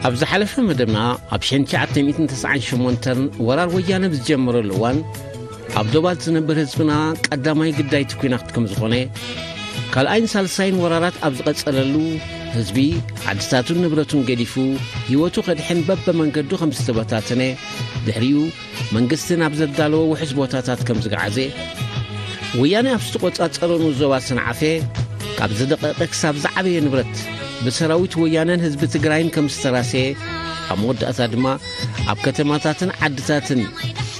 ኣብ ዝሓለፈ መደብና ኣብ ሽሕን ትሽዓተ ሚእትን ተስዓን ሸሞንተን ወራር ወያነ ብዝጀመረሉ እዋን ኣብ ዶባት ዝነብር ህዝብና ቀዳማይ ግዳይቲ ኲናት ከም ዝኾነ፣ ካልኣይን ሳልሳይን ወራራት ኣብ ዝቐጸለሉ ህዝቢ ዓድታቱን ንብረቱን ገዲፉ ህይወቱ ከድሕን በበመንገዱ ከም ዝተበታተነ፣ ድሕሪኡ መንግስቲ ናብ ዘዳለዎ ውሑስ ቦታታት ከም ዝገዓዘ፣ ወያነ ኣብ ዝተቖጻጸረሉ ዞባ ሰንዓፈ ካብ ዝደቐቐ ክሳብ ዝዓበየ ንብረት ብሰራዊት ወያነን ህዝቢ ትግራይን ከም ዝተራሰየ፣ ኣብ መወዳእታ ድማ ኣብ ከተማታትን ዓድታትን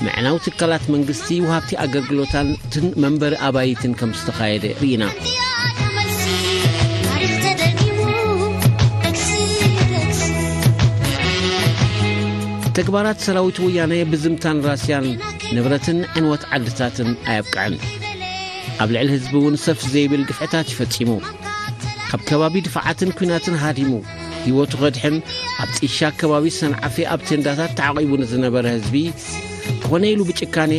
ምዕናው ትካላት መንግስቲ፣ ወሃብቲ ኣገልግሎታትን መንበሪ ኣባይትን ከም ዝተኻየደ ርኢና። ተግባራት ሰራዊት ወያነ ብዝምታን ራስያን ንብረትን ዕንወት ዓድታትን ኣየብቅዐን። ኣብ ልዕሊ ህዝቢ እውን ሰፍ ዘይብል ግፍዕታት ይፈጺሙ። ካብ ከባቢ ድፋዓትን ኲናትን ሃዲሙ ህይወቱ ከድሕን ኣብ ጢሻ ከባቢ ሰንዓፈ ኣብ ቴንዳታት ተዓቒቡ ንዝነበረ ህዝቢ፣ ኮነ ኢሉ ብጭካኔ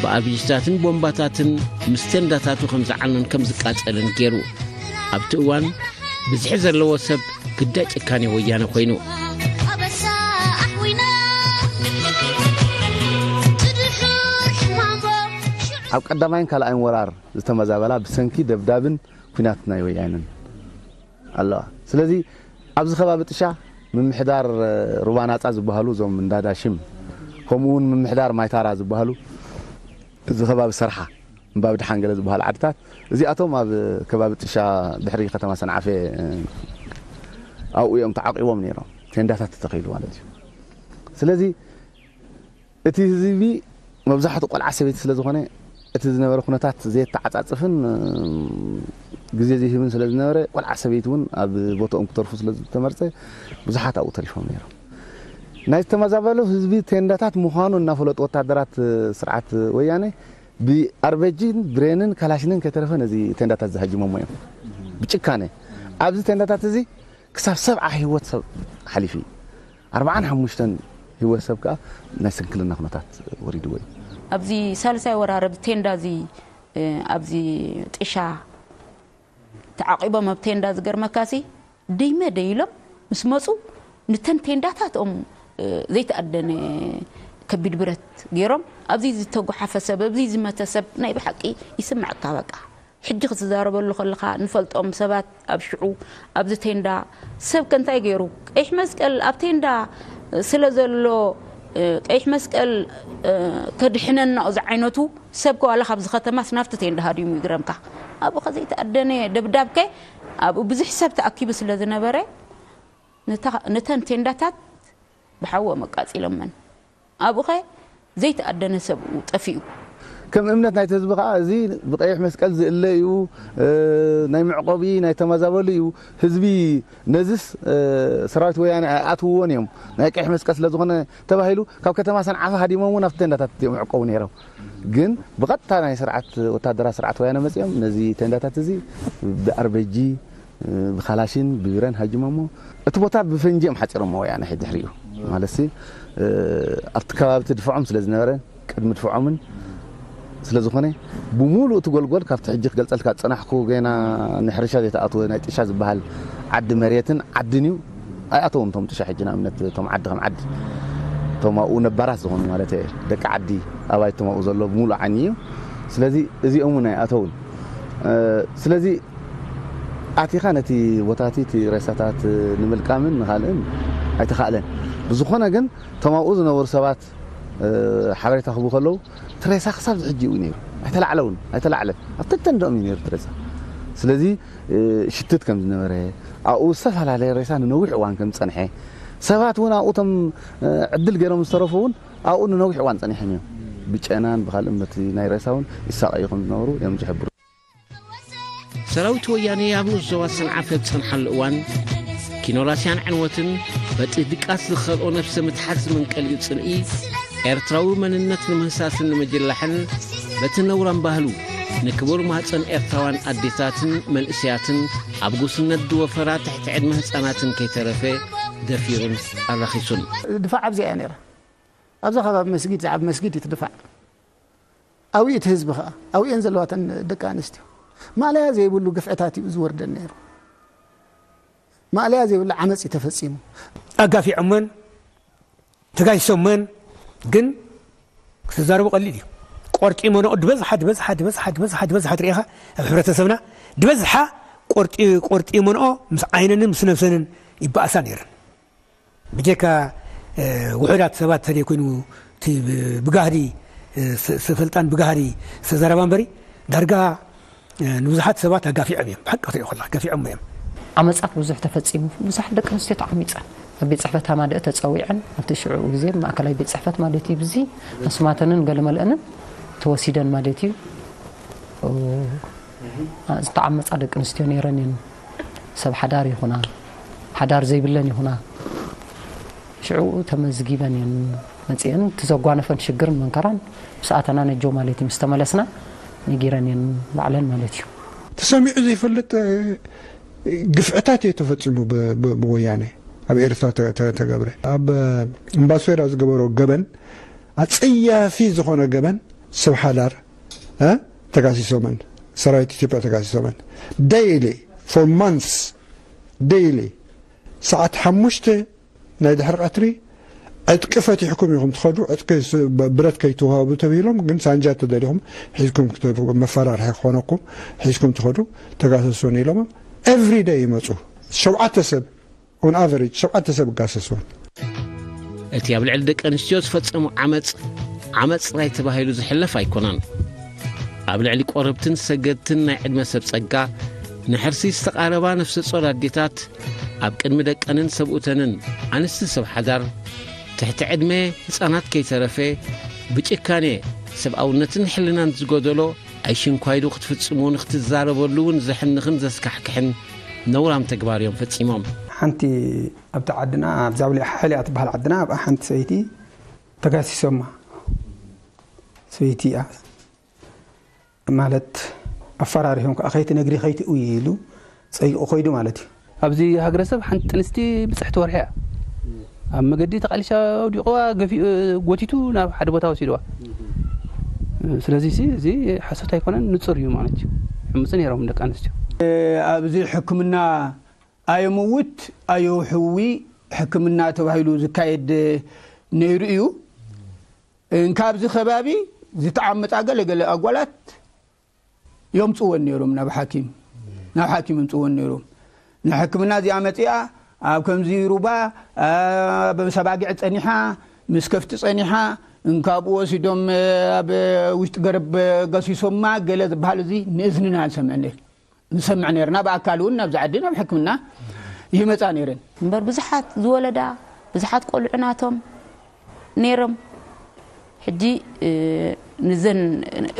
ብኣርቢጂታትን ቦምባታትን ምስ ቴንዳታቱ ከም ዝዓኑን ከም ዝቃጸልን ገይሩ። ኣብቲ እዋን ብዝሒ ዘለዎ ሰብ ግዳይ ጭካኔ ወያነ ኮይኑ። ኣብ ቀዳማይን ካልኣይን ወራር ዝተመዛበላ ብሰንኪ ደብዳብን ኲናት ናይ ወያነን ኣለዋ። ስለዚ ኣብዚ ከባቢ ጥሻ ምምሕዳር ሩባ ናጻ ዝበሃሉ እዞም እንዳዳሽም፣ ከምኡ እውን ምምሕዳር ማይታራ ዝበሃሉ፣ እዚ ከባቢ ሰርሓ፣ እምባብ ድሓን ገለ ዝበሃሉ ዓድታት፣ እዚኣቶም ኣብ ከባቢ ጥሻ ድሕሪ ከተማ ሰንዓፈ ኣብኡ እዮም ተዓቂቦም ነይሮም። ቴንዳታት ተተኺሉ ማለት እዩ። ስለዚ እቲ ህዝቢ መብዛሕትኡ ቆልዓ ሰበይቲ ስለ ዝኾነ፣ እቲ ዝነበረ ኩነታት ዘየተዓጻጽፍን ግዜ ዘይህብን ስለ ዝነበረ፣ ቆልዓ ሰበይቲ እውን ኣብ ቦታኦም ክተርፉ ስለ ዝተመርጸ ብዙሓት ኣብኡ ተሪፎም ነይሮም። ናይ ዝተመዛበሉ ህዝቢ ቴንዳታት ምዃኑ እናፈለጡ ወታደራት ስርዓት ወያነ ብኣርበጂን ብሬንን ካላሽንን ከይተረፈ ነዚ ቴንዳታት ዝሃጅሞሞ እዮም ብጭካነ። ኣብዚ ቴንዳታት እዚ ክሳብ ሰብዓ ህይወት ሰብ ሓሊፉ እዩ። ኣርብዓን ሓሙሽተን ህይወት ሰብ ከኣ ናይ ስንክልና ኩነታት ወሪድዎ እዩ። ኣብዚ ሳልሳይ ወራር ኣብዚ ቴንዳ እዚ፣ እ፣ ኣብዚ ጥሻ ተዓቂቦም ኣብ ቴንዳ ዝገርመካሲ ደይመ ደይሎም ምስ መጹ ንተን ቴንዳታትኦም፣ እ፣ ዘይተኣደነ ከቢድ ብረት ገይሮም ኣብዚ ዝተጓሓፈ ሰብ፣ ኣብዚ ዝመተ ሰብ ናይ ብሓቂ ይስምዐካ በቃ። ሕጂ ክትዛረበሉ ከለኻ ንፈልጦም ሰባት ኣብ ሽዑ ኣብዚ ቴንዳ ሰብ ከ እንታይ ገይሩ? ቀይሕ መስቀል ኣብ ቴንዳ ስለ ዘሎ፣ እ፣ ቀይሕ መስቀል፣ እ፣ ከድሕነና ዝዓይነቱ ሰብ ከ ዋላ ካብዚ ከተማስ ናብቲ ቴንዳ ሃዲሙ ይግረምካ። ኣብኡ ከ ዘይተኣደነ ደብዳብ ከ ኣብኡ ብዙሕ ሰብ ተኣኪቡ ስለ ዝነበረ ነታ-፣ ነተን ቴንዳታት ብሓዎም ኣቃጺሎመን። ኣብኡኸ ዘይተኣደነ ሰብ ጠፊኡ። ከም እምነት ናይቲ ህዝቢ ከኣ እዚ ብቀይሕ መስቀል ዝእለ እዩ፣ እ፣ ናይ መዕቆቢ ናይ ተመዛበሉ እዩ። ህዝቢ ነዝስ፣ እ፣ ሰራዊት ወያነ ኣይኣትውዎን እዮም፣ ናይ ቀይሕ መስቀል ስለ ዝኾነ ተባሂሉ ካብ ከተማ ሰንዓፈ ሃዲሞም እውን ኣብቲ ቴንዳታት እዮም ይዕቆቡ ነይሮም። ግን ብቐጥታ ናይ ስርዓት ወታደራት ስርዓት ወያነ መጺኦም ነዚ ቴንዳታት እዚ ብኣርበጂ ብኻላሽን ብቢረን ሃጅሞሞ። እቲ ቦታ ብፈንጂ እዮም ሓጺሮሞ ወያነ። ሕጂ ድሕሪኡ ማለትሲ፣ እ፣ ኣብቲ ከባቢ እቲ ድፍዖም ስለ ዝነበረ፣ ቅድሚ ድፍዖምን ስለ ዝኾነ፣ ብምሉእ እቲ ጎልጎል ካብቲ ሕጂ ክገልጸልካ ዝጸናሕኩ ገና ንሕርሻ ዘይተኣትወ ናይ ጥሻ ዝበሃል ዓዲ መሬትን ዓድን እዩ። ኣይኣተውን እቶም ጥሻ ሕጂ ንኣብነት እቶም ዓዲ ከም ዓዲ። እቶም ኣብኡ ነባራት ዝኾኑ ማለት እየ። ደቂ ዓዲ ኣባይቶም ኣብኡ ዘሎ ብምሉእ ዓኒ እዩ። ስለዚ እዚኦም እውን ኣይኣተውን። እ፣ ስለዚ ኣቲኻ ነቲ ቦታ እቲ፣ እቲ ሬሳታት ንምልቃምን ንኻልእን ኣይተኻእለን። ብዝኾነ ግን እቶም ኣብኡ ዝነበሩ ሰባት፣ እ፣ ሓበሬታ ክህቡ ከለዉ እቲ ሬሳ ክሳብ ሕጂ እዩ ነይሩ። ኣይተላዕለ እውን፣ ኣይተላዕለን። ኣብ ተንደኦም እዩ ነይሩ እቲ ሬሳ። ስለዚ፣ እ፣ ሽትት ከም ዝነበረ፣ ኣብኡ ዝተፈላለየ ሬሳ ንነዊሕ እዋን ከም ዝጸንሐ፣ ሰባት እውን ኣብኡ እቶም፣ እ፣ ዕድል ገይሮም ዝተረፉ እውን ኣብኡ ንነዊሕ እዋን ጸኒሖም እዮም። ብጨናን ብኻልእን በቲ ናይ ሬሳ እውን ይሳቐዩ ከም ዝነበሩ እዮም ዝሕብሩ። ሰራዊት ወያኔ ኣብ ንኡስ ዞባ ሰንዓ ኣብ ዝጸንሓሉ እዋን፣ ኪኖራስያን ዕንወትን በቲ ድቃስ ዝኸልኦ ነፍሰ ምትሓት ዝመንቀሊኡ ጽልኢ፣ ኤርትራዊ መንነት ንምህሳስን ንምጅላሕን፣ በቲ ነውራም ባህሉ ንክቡር ማህጸን ኤርትራውያን ኣዴታትን መንእሰያትን ኣብ ጉስነት ዝወፈራ ትሕቲ ዕድመ ህጻናትን ከይተረፈ ደፊሩን ኣራኺሱን። ድፋዕ ኣብዚኣ እያ ነይራ። ኣብዛ ከባቢ መስጊድ፣ ዝዓቢ መስጊድ እዩ እቲ ድፋዕ። ኣብኡ እቲ ህዝቢ ኸኣ፣ ኣብኡ እየን ዘለዋ እተን ደቂ ኣንስትዮ። ማእለያ ዘይብሉ ግፍዕታት እዩ ዝወርደን ነይሩ። ማእለያ ዘይብሉ ዓመጽ እዩ ተፈጺሙ። ኣጋፊዖመን ተጋይሶመን ግን ክትዛረቡ ቀሊል እዩ። ቆርጢ መኖ ድበዝሓ ድበዝሓ ድበዝሓ ድበዝሓ ድበዝሓ ትሪኢኻ ኣብ ሕብረተሰብና ድበዝሓ ቆርጢ ቆርጢ መንኦ ምስ ዓይነንን ምስ ነብሰንን ይበኣሳ ነይረን። ብጀካ ውሑዳት ሰባት ተደይኮይኑ ብጋህዲ ሰፈልጣን ብጋህዲ ዝተዘረባ እምበሪ ዳርጋ ንብዙሓት ሰባት ኣጋፊዖም እዮም። ብሓቂ ክትሪኦ ከለካ ገፊዖም እዮም። ዓመጻት ብዙሕ ተፈጺሙ፣ ብዙሓት ደቂ ኣንስትዮ ተዓሚጸን። ኣብ ቤት ጽሕፈት ሃማደአ ተጸዊዐን ኣብቲ ሽዑ ግዜ ማእከላይ ቤት ጽሕፈት ማለት እዩ። ብዚ ኣስማተንን ገለመለአንን ተወሲደን ማለት እዩ። ዝተዓመጻ ደቂ ኣንስትዮ ነይረን እየን። ሰብ ሓዳር ይኹና ሓዳር ዘይብለን ይኹና ሽዑ ተመዝጊበን እየን መጺአን። እቲ ዘጓነፈን ሽግርን መንከራን ምስ ኣተና ነጆ ማለት እዩ። ምስ ተመለስና ነጊረን እየን ባዕለን ማለት እዩ። ተሰሚዑ ዘይፈልጥ ግፍዕታት እዩ ተፈጺሙ ብወያነ ኣብ ኤርትራ ተገብረ። ኣብ እምባሶይራ ዝገበሮ ገበን ኣጸያፊ ዝኾነ ገበን ሰብ ሓዳር ተጋሲሶመን ሰራዊት ኢትዮጵያ ተጋሲሶመን daily for months daily ሰዓት ሓሙሽተ ናይ ድሕሪ ቀትሪ ዕጥቂ ፈቲሕኩም ኢኹም ትኸዱ፣ ዕጥቂ ብረት ከይትውሃቡ ተብሂሎም፣ ግን ሳንጃ ተደሊኹም ሒዝኩም ክትኸዱ፣ መፈራርሒ ክኾነኩም ሒዝኩም ትኸዱ፣ ተጋሰሱን ኢሎሞም። Every day ይመፁ፣ ሸውዓተ ሰብ on average ሸውዓተ ሰብ ይጋሰሱን። እቲ ኣብ ልዕሊ ደቂ ኣንስትዮ ዝፈጸሙ ዓመጽ ዓመጽ ጥራይ ተባሂሉ ዝሕለፍ ኣይኮነን። ኣብ ልዕሊ ቆረብትን ሰገድትን ናይ ዕድመ ሰብ ጸጋ ንሕርሲ ዝተቓረባ ነፍሰ ጾር ኣዴታት ኣብ ቅድሚ ደቀንን ሰብኡተንን ኣንስቲ ሰብ ሓዳር ትሕቲ ዕድመ ህጻናት ከይተረፈ ብጭካኔ ሰብኣውነትን ሕልናን ዝጎደሎ ኣይሽንኳይዱ ክትፍጽሙ ንክትዛረበሉ እውን ዘሕንኽን ዘስካሕክሕን ነውራም ተግባር እዮም ፈጺሞም። ሓንቲ ኣብቲ ዓድና ኣብዛ ብሊዓ ሓይሊ እያ ትበሃል ዓድና ኣብኣ ሓንቲ ሰበይቲ ተጋሲሶማ ሰበይቲ እያ ማለት ኣፈራሪሆም ከዓ ከይትነግሪ ከይትእውዪ ኢሉ ፀይቁ ኮይዱ ማለት እዩ። ኣብዚ ሃገረሰብ ሓንቲ ጥንስቲ ብፅሕቲ ወርሒ እያ ኣብ መገዲ ተቃሊሻ ኣውዲቕዋ ገፊኡ ጎቲቱ ናብ ሓደ ቦታ ወሲድዋ። ስለዚ እዚ ሓሶት ኣይኮነን፣ ንፁር እዩ ማለት እዩ። ሕምፁ ነይሮም ደቂ ኣንስትዮ ኣብዚ ሕክምና ኣየምውት ኣየውሕዊ ሕክምና ተባሂሉ ዝካየድ ነይሩ እዩ። እንካብዚ ከባቢ ዝተዓመፃ ገለገለ ኣጓላት የምፅወን ነይሮም ናብ ሓኪም ናብ ሓኪም የምፅወን ነይሮም። ንሕክምና እዚኣ መፂኣ ኣብ ከምዚ ሩባ ኣብ ሰባጊዕ ፀኒሓ ምስ ከፍቲ ፀኒሓ እንካብኡ ወሲዶም ኣብ ውሽጢ ገረብ ገሲሶማ ገለ ዝበሃል እዚ ንእዝንና ንሰምዕ ነይር ንሰምዕ ነይርና። ብኣካል እውን ናብዚ ዓዲ ናብ ሕክምና ይመፃ ነይረን። እምበር ብዙሓት ዝወለዳ ብዙሓት ቆልዑ ናቶም ነይሮም። ሕጂ ንዘን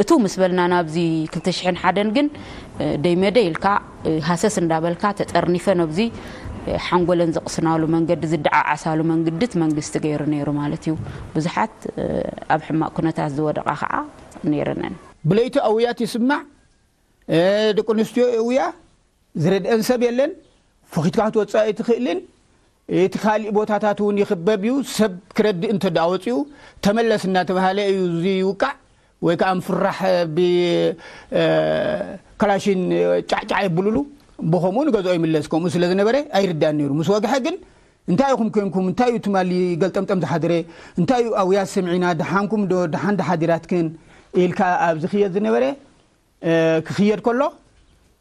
እቱ ምስ በልና ናብዚ ክልተ ሽሕን ሓደን ግን ደይ መደይ ኢልካ ሃሰስ እንዳበልካ ተጠርኒፈን ኣብዚ ሓንጎለን ዘቕስናሉ መንገዲ ዝደዓዓሳሉ መንገዲ እቲ መንግስቲ ገይሩ ነይሩ ማለት እዩ። ብዙሓት ኣብ ሕማቕ ኩነታት ዝወደቓ ከዓ ነይረነን። ብለይቲ ኣውያት ይስማዕ ደቂ ኣንስትዮ እውያ ዝረድአን ሰብ የለን። ፈኺትካ ክትወፅእ ኣይትኽእልን። እቲ ካሊእ ቦታታት እውን ይኽበብ እዩ። ሰብ ክረድእ እንተ ደኣ ወፂኡ ተመለስ እናተባሃለ እዩ ዝውቃዕ ወይ ከዓ ምፍራሕ ብከላሽን ጫዕጫዕ የብሉሉ። ብኸምኡ ንገዝኦ ይምለስ። ከምኡ ስለ ዝነበረ ኣይርዳእን ነይሩ። ምስ ወግሐ ግን እንታይ ኢኹም ኮንኩም? እንታይ እዩ ትማሊ ገልጠምጠም ዝሓድረ? እንታይ እዩ ኣውያት ሰሚዕና? ደሓንኩም ዶ? ደሓን ደሓዲራትክን? ኢልካ ኣብዚ ክየድ ዝነበረ ክኽየድ ከሎ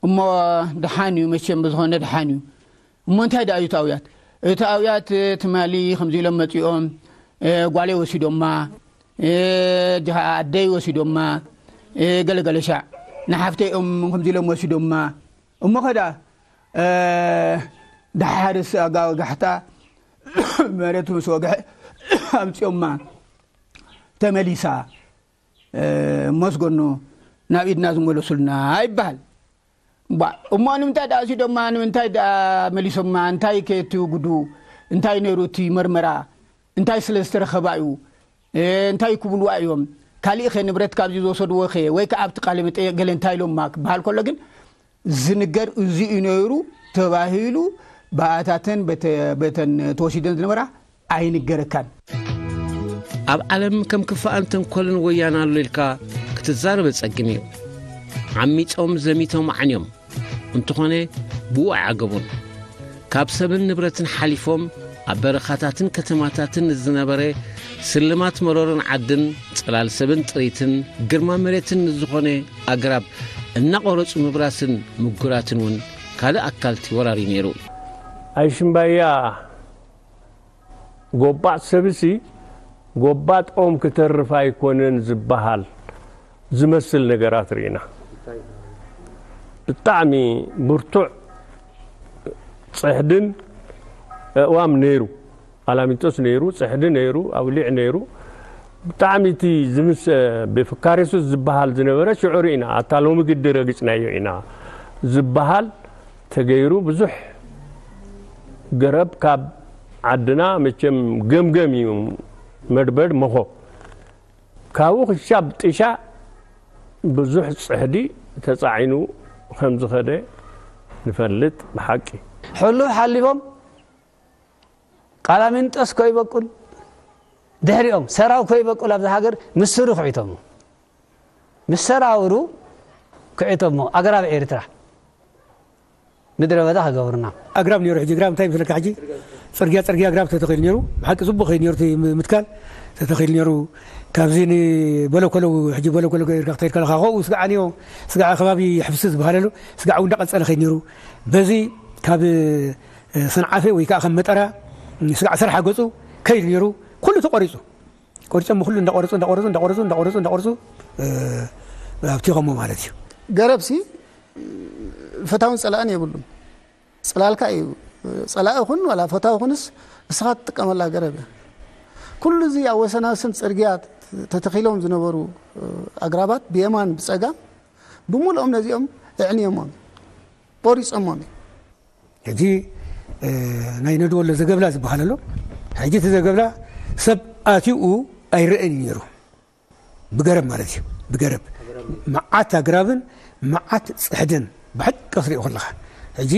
እሞ ደሓን እዩ መቸም ብዝኾነ ደሓን እዩ። እሞ እንታይ ደኣ እዩ እቲ ኣውያት? እቲ ኣውያት ትማሊ ከምዚ ኢሎም መፂኦም ጓለይ ወሲዶማ፣ ኣደይ ወሲዶማ፣ ገለገለ ሻዕ ንሓፍተይ እዮም ከምዚ ኢሎም ወሲዶማ። እሞ ኸዳ ደሓርስ ኣጋጋሕታ መሬት ምስ ወግሐ ኣምፂኦማ ተመሊሳ መስገኖ ናብ ኢድና ዝመለሱልና ይበሃል። እሞ ንምንታይ ደኣ ሲዶማ ንምንታይ ደኣ መሊሶማ እንታይ ከየትውግዱ እንታይ ነይሩ እቲ መርመራ እንታይ ስለ ዝተረኸባ እዩ እንታይ ክብልዋ እዮም ካሊእ ኸ ንብረት ካብዚ ዝወሰድዎ ኸ ወይ ከዓ ኣብቲ ቃለ መጠየቅ ገለ እንታይ ኢሎማ ክበሃል ከሎ ግን ዝንገር እዚ እዩ ነይሩ ተባሂሉ ብኣታተን በተን ተወሲደን ዝነበራ ኣይንገረካን። ኣብ ዓለም ከም ክፋኣን ተንኮልን ወያነ ኣሎ ኢልካ ክትዛረብ ጸግም እዩ። ዓሚጾም ዘሚቶም ዓንዮም እንተኾነ ብኡ ኣይዓገቡን። ካብ ሰብን ንብረትን ሓሊፎም ኣብ በረኻታትን ከተማታትን ንዝነበረ ስልማት መሮርን ዓድን፣ ጽላል ሰብን ጥሪትን ግርማ መሬትን ንዝኾነ ኣግራብ እናቖረጹ ምብራስን ምጉራትን እውን ካልእ ኣካልቲ ወራር እዩ ነይሩ። ኣይሽምባያ ጎባጥ ሰብሲ ጎባጥ ኦም ክተርፍ ኣይኮነን ዝበሃል ዝመስል ነገራት ርኢና። ብጣዕሚ ብርቱዕ ጽሕድን እዋም ነይሩ። ኣላሚንጦስ ነይሩ፣ ጽሕዲ ነይሩ፣ ኣውሊዕ ነይሩ። ብጣዕሚ እቲ ዝምስ ብፍካሬሱስ ዝበሃል ዝነበረ ሽዑ ርኢና፣ ኣታ ሎሚ ግዲ ረግጽናዮ ኢና ዝበሃል ተገይሩ። ብዙሕ ገረብ ካብ ዓድና መቸም ገምገም እዩ፣ መድበድ መኾ፣ ካብኡ ክሻብ ጥሻ ብዙሕ ጽሕዲ ተጻዒኑ ከም ዝኸደ ንፈልጥ ብሓቂ። ሕሉፍ ሓሊፎም ቃላሚንጦስ ኮይበቁል፣ ድሕሪኦም ሰራው ኮይበቁል ኣብዛ ሃገር ምስ ስሩ ክዒቶሞ፣ ምስ ሰራውሩ ክዒቶሞ ኣግራብ ኤርትራ ምድረ በዳ ክገብሩና። ኣግራብ ነይሩ። ሕጂ ግራብ እንታይ ይመስለካ? ሕጂ ጽርግያ፣ ጽርግያ ኣግራብ ተተኺሉ ነይሩ። ብሓቂ ጽቡቕ ከይዱ ነይሩ እቲ ም-፣ ምትካል ተተኺሉ ነይሩ። ካብዚ ንበለኮሎ፣ ሕጂ በለኮሎ ጌርካ ክትኸይድ ከለኻ፣ ከኡ ስጋዕ ንዮ፣ ስጋዕ ከባቢ ሕፍሲ ዝበሃለሉ፣ ስጋዕ እውን እንዳቐጸለ ከይዱ ነይሩ። በዚ ካብ፣ እ፣ ሰንዓፈ ወይ ከዓ ከም መጠራ፣ ስጋዕ ሰርሓ ገጹ ከይዱ ነይሩ። ኩሉ ተቖሪጹ። ቆሪጾም ኩሉ እንዳቆረጹ፣ እንዳቆረጹ፣ እንዳቆረጹ፣ እንዳቆረጹ፣ እንዳቆረጹ፣ እ፣ ኣብቲኾሞ ማለት እዩ። ገረብሲ ፈታውን ጸላእን የብሉን። ጽላልካ እዩ። ጸላኢ ይኹን ዋላ ፈታዊ ይኹንስ እስኻ ትጥቀመላ ገረብ እያ። ኩሉ እዚ ኣብ ወሰናስን ጽርግያ ተተኺሎም ዝነበሩ፣ እ፣ ኣግራባት ብየማን ብጸጋም ብምሉኦም ነዚኦም ኣዕንዮሞም፣ ቆሪጾሞም እዮም። ሕጂ፣ እ፣ ናይ ነድወሎ ዘገብላ ዝበሃል ኣሎ። ሕጂ እቲ ዘገብላ ሰብ ኣትዩ ኣይረአን እዩ ነይሩ። ብገረብ ማለት እዩ። ብገረብ መዓት ኣግራብን መዓት ጽሕድን ብሓቂ ክትሪኦ ከለኻ። ሕጂ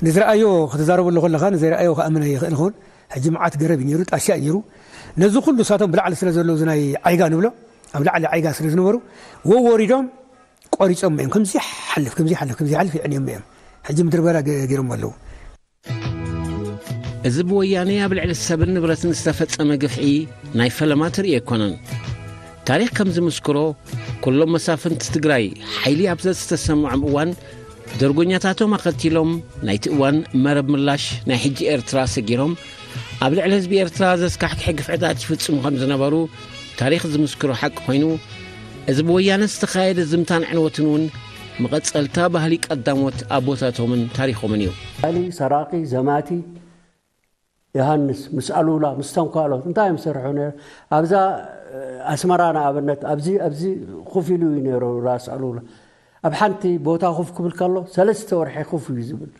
ንዝረኣዮ ክትዛረበሉ ከለኻ ንዘይረኣዮ ክኣምን ኣይኽእል ይኸውን። ሕጂ መዓት ገረብ እዩ ነይሩ፣ ጣሻ እዩ ነይሩ። ነዚ ኩሉ እሳቶም ብላዕሊ ስለ ዘለዉ እዚ ናይ ዓይጋ ንብሎ፣ ኣብ ላዕሊ ዓይጋ ስለ ዝነበሩ፣ ወወሪዶም ቆሪጾም እዮም። ከምዚ ይሓልፍ፣ ከምዚ ይሓልፍ፣ ከምዚ ይሓልፍ የዕንዮም እዮም። ሕጂ ምድሪ በዳ ገ-፣ ገይሮም ኣለዉ። እዚ ብወያኔ ኣብ ልዕሊ ሰብን ንብረትን ዝተፈጸመ ግፍዒ ናይ ፈለማ ትርኢ ኣይኮነን። ታሪኽ ከም ዝምስክሮ፣ ኩሎም መሳፍንቲ ትግራይ ሓይሊ ኣብ ዘዝተሰምዖም እዋን፣ ደርጎኛታቶም ኣኸቲሎም ናይቲ እዋን መረብ ምላሽ ናይ ሕጂ ኤርትራ ሰጊሮም፣ ኣብ ልዕሊ ህዝቢ ኤርትራ ዘስካሕክሐ ግፍዕታት ይፍጽሙ ከም ዝነበሩ ታሪኽ ዝምስክሮ ሓቂ ኮይኑ፣ እዚ ብወያነ ዝተኻየደ ዝምታን ዕንወትን እውን መቐጸልታ ባህሊ ቀዳሞት ኣቦታቶምን ታሪኾምን እዩ። ኣሊ ሰራቂ፣ ዘማቲ፣ ዮሃንስ ምስ ኣሉላ ምስ ተንኳሎት እንታይ እዮም ዝሰርሑ ነይሮም? ኣብዛ ኣስመራ ንኣብነት ኣብዚ ኣብዚ ኮፍ ኢሉ እዩ ነይሩ ራስ ኣሉላ። ኣብ ሓንቲ ቦታ ኮፍ ክብል ከሎ ሰለስተ ወርሒ ኮፍ እዩ ዝብል።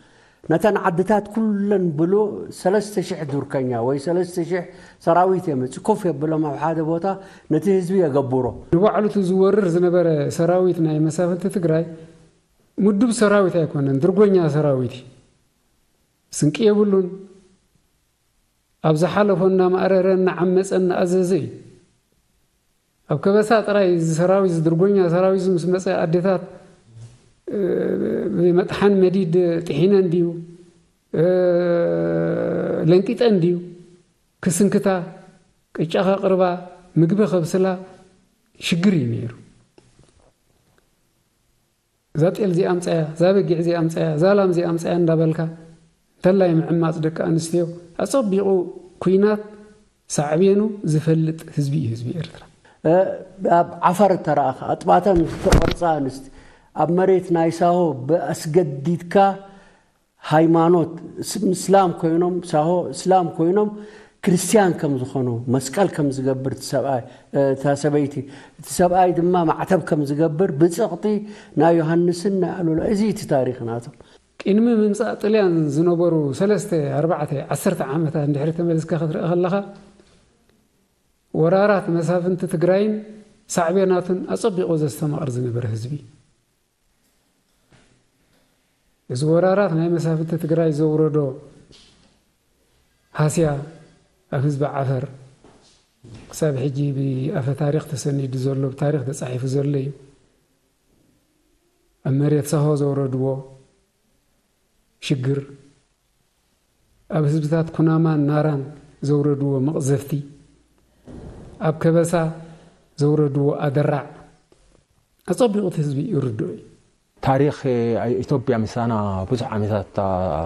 ነተን ዓድታት ኩለን ብሉ ሰለስተ ሽሕ ዱርከኛ ወይ ሰለስተ ሽሕ ሰራዊት የምጽእ፣ ኮፍ የብሎም ኣብ ሓደ ቦታ፣ ነቲ ህዝቢ የገብሮ። ንባዕሉ እቲ ዝወርር ዝነበረ ሰራዊት ናይ መሳፍንቲ ትግራይ ምዱብ ሰራዊት ኣይኮነን፣ ድርጎኛ ሰራዊት እዩ። ስንቂ የብሉን። ኣብ ዝሓለፎ እናማእረረ፣ እናዓመፀ፣ እናኣዘዘ እዩ። ኣብ ከበሳ ጥራይ እዚ ሰራዊት፣ እዚ ድርጎኛ ሰራዊት እዚ ምስ መፀ ኣዴታት፣ እ፣ ብመጥሓን መዲድ ጥሒነን ድዩ፣ እ፣ ለንቂጠን ድዩ፣ ክስንክታ፣ ቅጫ ከቕርባ፣ ምግቢ ከብስላ ሽግር እዩ ነይሩ። እዛ ጤል እዚኣ ኣምፀያ፣ እዛ በጊዕ እዚኣ ኣምፀያ፣ እዛ ላም እዚኣ ኣምፀያ እንዳበልካ እንተላይ ምዕማፅ ደቂ ኣንስትዮ ኣፀቢቑ ኩናት ሳዕቤኑ ዝፈልጥ ህዝቢ እዩ ህዝቢ ኤርትራ። ኣብ ዓፋር እተረኣኻ ኣጥባተን ዝተቖርፃ ኣንስቲ ኣብ መሬት ናይ ሳሆ ብኣስገዲድካ ሃይማኖት እስላም ኮይኖም ሳሆ እስላም ኮይኖም ክርስትያን ከም ዝኾኑ መስቀል ከም ዝገብር እቲ ሰብኣይ እታ ሰበይቲ እቲ ሰብኣይ ድማ ማዕተብ ከም ዝገብር ብፅቕጢ ናይ ዮሃንስን ናይ ኣሉላ እዚ እቲ ታሪኽ ናቶም። ቅድሚ ምምፃእ ጥልያን ዝነበሩ ሰለስተ ኣርባዕተ ዓሰርተ ዓመታት እንድሕሪ ተመሊስካ ክትርኢ ከለኻ ወራራት መሳፍንቲ ትግራይን ሳዕቤናቱን ኣፀቢቑ ዘስተማቕር ዝነበረ ህዝቢ። እዚ ወራራት ናይ መሳፍንቲ ትግራይ ዘውረዶ ሃስያ ኣብ ህዝቢ ዓፈር ክሳብ ሕጂ ብኣፈ ታሪኽ ተሰኒዱ ዘሎ፣ ብታሪኽ ተፃሒፉ ዘሎ እዩ። ኣብ መሬት ሳሆ ዘውረድዎ ሽግር ኣብ ህዝብታት ኩናማን ናራን ዘውረድዎ መቕዘፍቲ፣ ኣብ ከበሳ ዘውረድዎ ኣደራዕ ኣጸቢቑ እቲ ህዝቢ ይርድኦ እዩ። ታሪኽ ኢትዮጵያ ምሳና ብዙሕ ዓመታት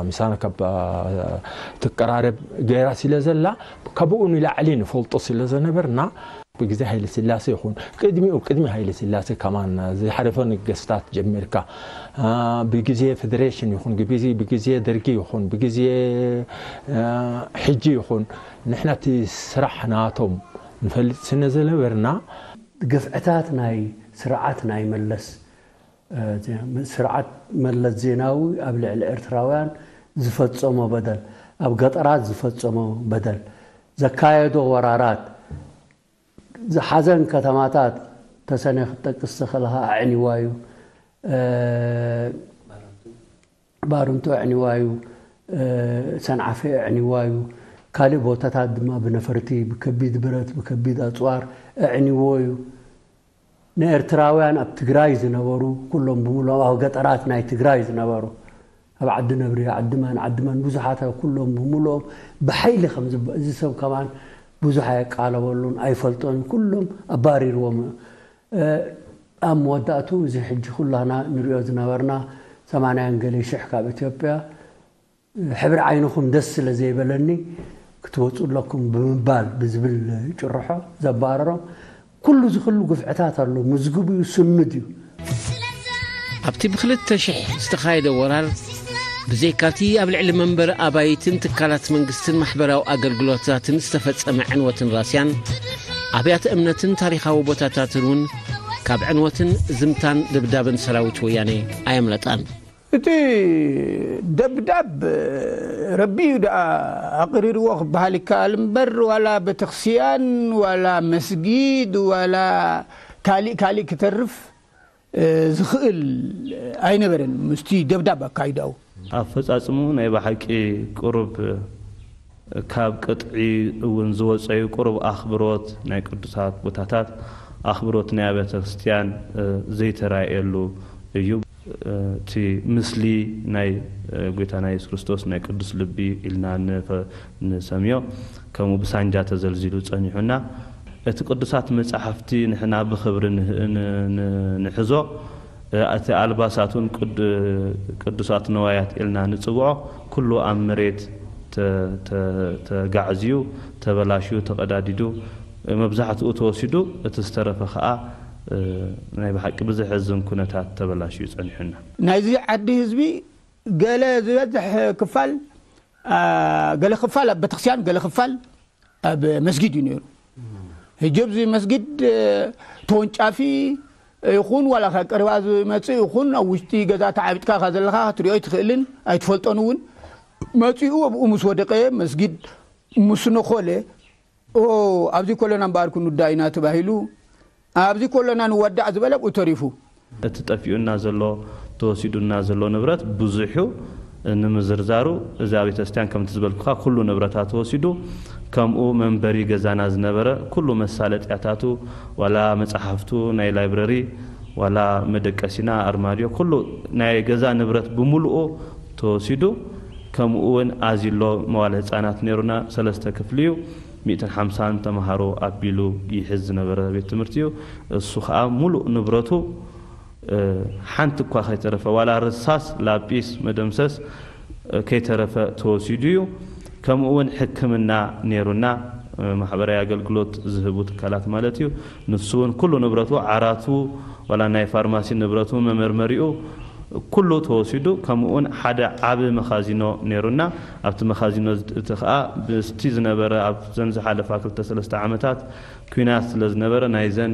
ምሳና ካብ ትቀራረብ ገይራ ስለ ዘላ ካብኡ ንላዕሊ ንፈልጦ ስለ ዘነበርና ብግዜ ሃይለ ስላሴ ይኹን ቅድሚኡ ቅድሚ ሃይለ ስላሴ ከማን ዝሓለፈ ነገስታት ጀሚርካ ብግዜ ፌደሬሽን ይኹን ብግዜ ደርጊ ይኹን ብግዜ ሕጂ ይኹን ንሕና እቲ ስራሕ ናቶም ንፈልጥ ስነ ዘነበርና ግፍዕታት ናይ ስርዓት ናይ መለስ ስርዓት መለስ ዜናዊ ኣብ ልዕሊ ኤርትራውያን ዝፈጸሞ በደል፣ ኣብ ገጠራት ዝፈጸሞ በደል፣ ዘካየዶ ወራራት፣ ዝሓዘን ከተማታት ተሰነ ክትጠቅስ ትኽእል ኢኻ፣ ኣዕኒዋ እዩ። ባርንቱ ኣዕኒዋ እዩ፣ ሰንዓፈ ኣዕኒዋ እዩ። ካልእ ቦታታት ድማ ብነፈርቲ፣ ብከቢድ ብረት፣ ብከቢድ ኣጽዋር ኣዕኒዎ እዩ። ንኤርትራውያን ኣብ ትግራይ ዝነበሩ ኩሎም ብምሉኦም ኣብ ገጠራት ናይ ትግራይ ዝነበሩ ኣብ ዓዲ ነብሪ ዓዲ ማን ዓዲ ማን ብዙሓት ኩሎም ብምሉኦም ብሓይሊ ከም እዚ ሰብ ከማን ብዙሕ ኣየቃለበሉን ኣይፈልጦን ኩሎም ኣባሪርዎም ኣብ መወዳእቱ እዚ ሕጂ ኩላና ንሪኦ ዝነበርና ሰማንያን ገለ ሽሕ ካብ ኢትዮጵያ ሕብሪ ዓይንኹም ደስ ስለ ዘይበለኒ ክትወፁ ኣለኩም ብምባል ብዝብል ጭርሖ ዘባረሮም ኩሉ እዚ ኩሉ ግፍዕታት ኣሎ ምዝግቡ እዩ ስኑድ እዩ ኣብቲ ብክልተ ሽሕ ዝተኻየደ ወራር ብዘይካቲ ኣብ ልዕሊ መንበር ኣባይትን ትካላት መንግስትን ማሕበራዊ ኣገልግሎታትን ዝተፈጸመ ዕንወትን ራስያን ኣብያተ እምነትን ታሪኻዊ ቦታታትን እውን ካብ ዕንወትን ዝምታን ደብዳብን ሰራዊት ወያኔ ኣየምለጣን። እቲ ደብዳብ ረቢ እዩ ደኣ ኣቕሪርዎ ክበሃል ይከኣል እምበር ዋላ ቤተክስያን ዋላ መስጊድ ዋላ ካሊእ ካሊእ ክተርፍ ዝኽእል ኣይነበረን ምስቲ ደብዳብ ኣካይዳኡ። ኣፈጻጽምኡ ናይ ብሓቂ ቁሩብ ካብ ቅጥዒ እውን ዝወጸዩ ቁሩብ ኣኽብሮት ናይ ቅዱሳት ቦታታት ኣኽብሮት ናይ ኣብያተ ክርስትያን ዘይተራእየሉ እዩ። እቲ ምስሊ ናይ ጎይታና የሱስ ክርስቶስ ናይ ቅዱስ ልቢ ኢልና ንሰምዮ ከምኡ ብሳንጃ ተዘልዚሉ ጸኒሑና እቲ ቅዱሳት መጻሕፍቲ ንሕና ብኽብሪ ንሕዞ እቲ ኣልባሳት እውን ቅዱሳት ነዋያት ኢልና ንጽውዖ ኩሉ ኣብ መሬት ተጋዕዝዩ ተበላሽዩ ተቐዳዲዱ መብዛሕትኡ ተወሲዱ እቲ ዝተረፈ ከዓ ናይ ብሓቂ ብዘሕዝን ኩነታት ተበላሽዩ ጸኒሑና። ናይዚ ዓዲ ህዝቢ ገለ ዝበዝሕ ክፋል ገለ ክፋል ኣብ ቤተክርስትያን ገለ ክፋል ኣብ መስጊድ እዩ ነይሩ። ሕጂ ኣብዚ መስጊድ ተወንጫፊ ይኹን ዋላ ካብ ቀረባ ዝመፅእ ይኹን ኣብ ውሽጢ ገዛ ተዓቢጥካ ኢኻ ዘለኻ ክትሪኦ ኣይትኽእልን ኣይትፈልጦን እውን መፂኡ ኣብኡ ምስ ወደቀ መስጊድ ምስ ነኾለ ኦ ኣብዚ ኮለና እምበኣር ክንውዳእ ኢና ተባሂሉ ኣብዚ ኮለና ንወዳእ ዝበለ ኣብኡ ተሪፉ። እቲ ጠፊኡና ዘሎ ተወሲዱና ዘሎ ንብረት ብዙሕ እዩ ንምዝርዛሩ እዛ ቤተክርስትያን ከምቲ ዝበልኩኻ ኩሉ ንብረታ ተወሲዱ ከምኡ መንበሪ ገዛና ዝነበረ ኩሉ መሳለጥያታቱ ዋላ መፅሓፍቱ ናይ ላይብረሪ ዋላ መደቀሲና ኣርማድዮ ኩሉ ናይ ገዛ ንብረት ብምሉኡ ተወሲዱ ከምኡ እውን ኣዚሎ መዋለ ህፃናት ነይሩና ሰለስተ ክፍሊ እዩ ሚእትን ሓምሳን ተምሃሮ ኣቢሉ ይሕዝ ዝነበረ ቤት ትምህርቲ እዩ። እሱ ከዓ ሙሉእ ንብረቱ ሓንቲ እኳ ከይተረፈ ዋላ ርሳስ፣ ላጲስ፣ መደምሰስ ከይተረፈ ተወሲዱ እዩ። ከምኡ እውን ሕክምና ነይሩና ማሕበራዊ ኣገልግሎት ዝህቡ ትካላት ማለት እዩ። ንሱ እውን ኩሉ ንብረቱ ዓራቱ ዋላ ናይ ፋርማሲ ንብረቱ መመርመሪኡ ኩሉ ተወሲዱ ከምኡውን ሓደ ዓቢ መኻዚኖ ነይሩና ኣብቲ መኻዚኖ እቲ ከዓ ብስቲ ዝነበረ ኣብዘን ዝሓለፋ ክልተ ሰለስተ ዓመታት ኲናት ስለ ዝነበረ ናይዘን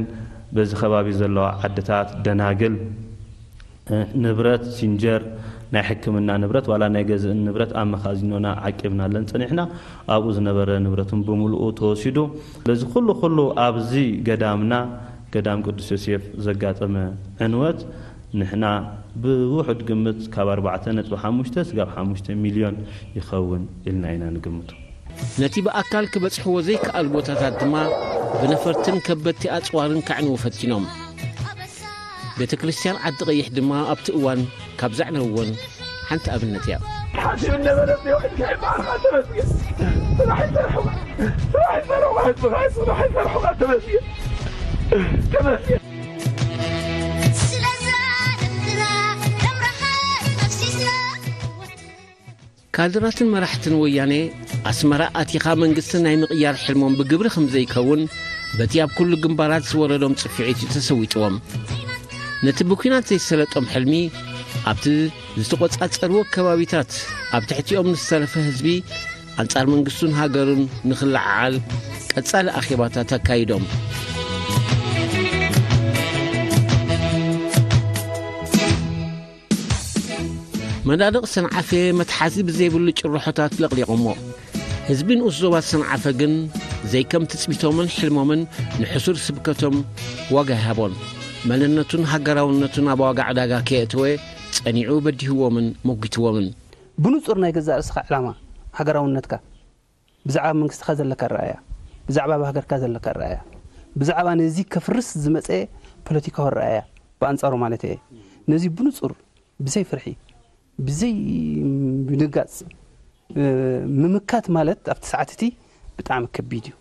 በዚ ከባቢ ዘለዋ ዓድታት ደናግል ንብረት ሲንጀር ናይ ሕክምና ንብረት ዋላ ናይ ገዝእን ንብረት ኣብ መኻዚኖና ዓቂብናለን ጸኒሕና ኣብኡ ዝነበረ ንብረትን ብምሉኡ ተወሲዱ ስለዚ ኩሉ ኩሉ ኣብዚ ገዳምና ገዳም ቅዱስ ዮሴፍ ዘጋጠመ ዕንወት ንሕና ብውሑድ ግምት ካብ ኣርባዕተ ነጥቢ ሓሙሽተ ስጋብ ሓሙሽተ ሚልዮን ይኸውን ኢልና ኢና ንግምቶ። ነቲ ብኣካል ክበጽሕዎ ዘይከኣሉ ቦታታት ድማ ብነፈርትን ከበድቲ ኣጽዋርን ከዕንዉ ፈቲኖም። ቤተ ክርስቲያን ዓዲ ቀይሕ ድማ ኣብቲ እዋን ካብ ዘዕነውወን ሓንቲ ኣብነት እያ። ሓሲብ ነበረ። ይውዕል ከይባርኻ ተመስገን። ስራሕ ይሰርሑ፣ ስራሕ ይሰርሑ፣ ስራሕ ይሰርሑ፣ ስራሕ ይሰርሑ። ተመስገን፣ ተመስገን። ስለዛ ደምራ ደምራኻ ኣፍሲስና። ካድራትን መራሕትን ወያኔ ኣስመራ ኣቲኻ መንግስቲ ናይ ምቕያር ሕልሞም ብግብሪ ከም ዘይከውን በቲ ኣብ ኩሉ ግንባራት ዝወረዶም ጽፍዒት እዩ ተሰዊጥዎም። ነቲ ብኲናት ዘይሰለጦም ሕልሚ ኣብቲ ዝተቖጻጸርዎ ከባቢታት ኣብ ትሕቲኦም ንዝተረፈ ህዝቢ ኣንጻር መንግስቱን ሃገሩን ንኽለዓዓል ቀጻሊ ኣኼባታት ኣካይዶም። መናድቕ ሰንዓፈ መትሓዚ ብዘይብሉ ጭርሖታት ለቕሊቖሞ። ህዝቢ ንኡስ ዞባ ሰንዓፈ ግን ዘይከም ትጽቢቶምን ሕልሞምን ንሕሱር ስብከቶም ዋጋ ይሃቦን መንነቱን ሃገራውነቱን ኣብ ዋጋ ዕዳጋ ከየእተወ ጸኒዑ በዲህዎምን ሞጒትዎምን። ብንጹር ናይ ገዛእ ርእስኻ ዕላማ፣ ሃገራውነትካ፣ ብዛዕባ መንግስትኻ ዘለካ ኣረኣእያ፣ ብዛዕባ ኣብ ሃገርካ ዘለካ ኣረኣእያ፣ ብዛዕባ ነዚ ከፍርስ ዝመጸ ፖለቲካዊ ኣረኣእያ ብኣንጻሩ ማለት እየ። ነዚ ብንጹር ብዘይ ፍርሒ፣ ብዘይ ምድንጋጽ፣ እ፣ ምምካት ማለት ኣብቲ ሰዓት እቲ ብጣዕሚ ከቢድ እዩ።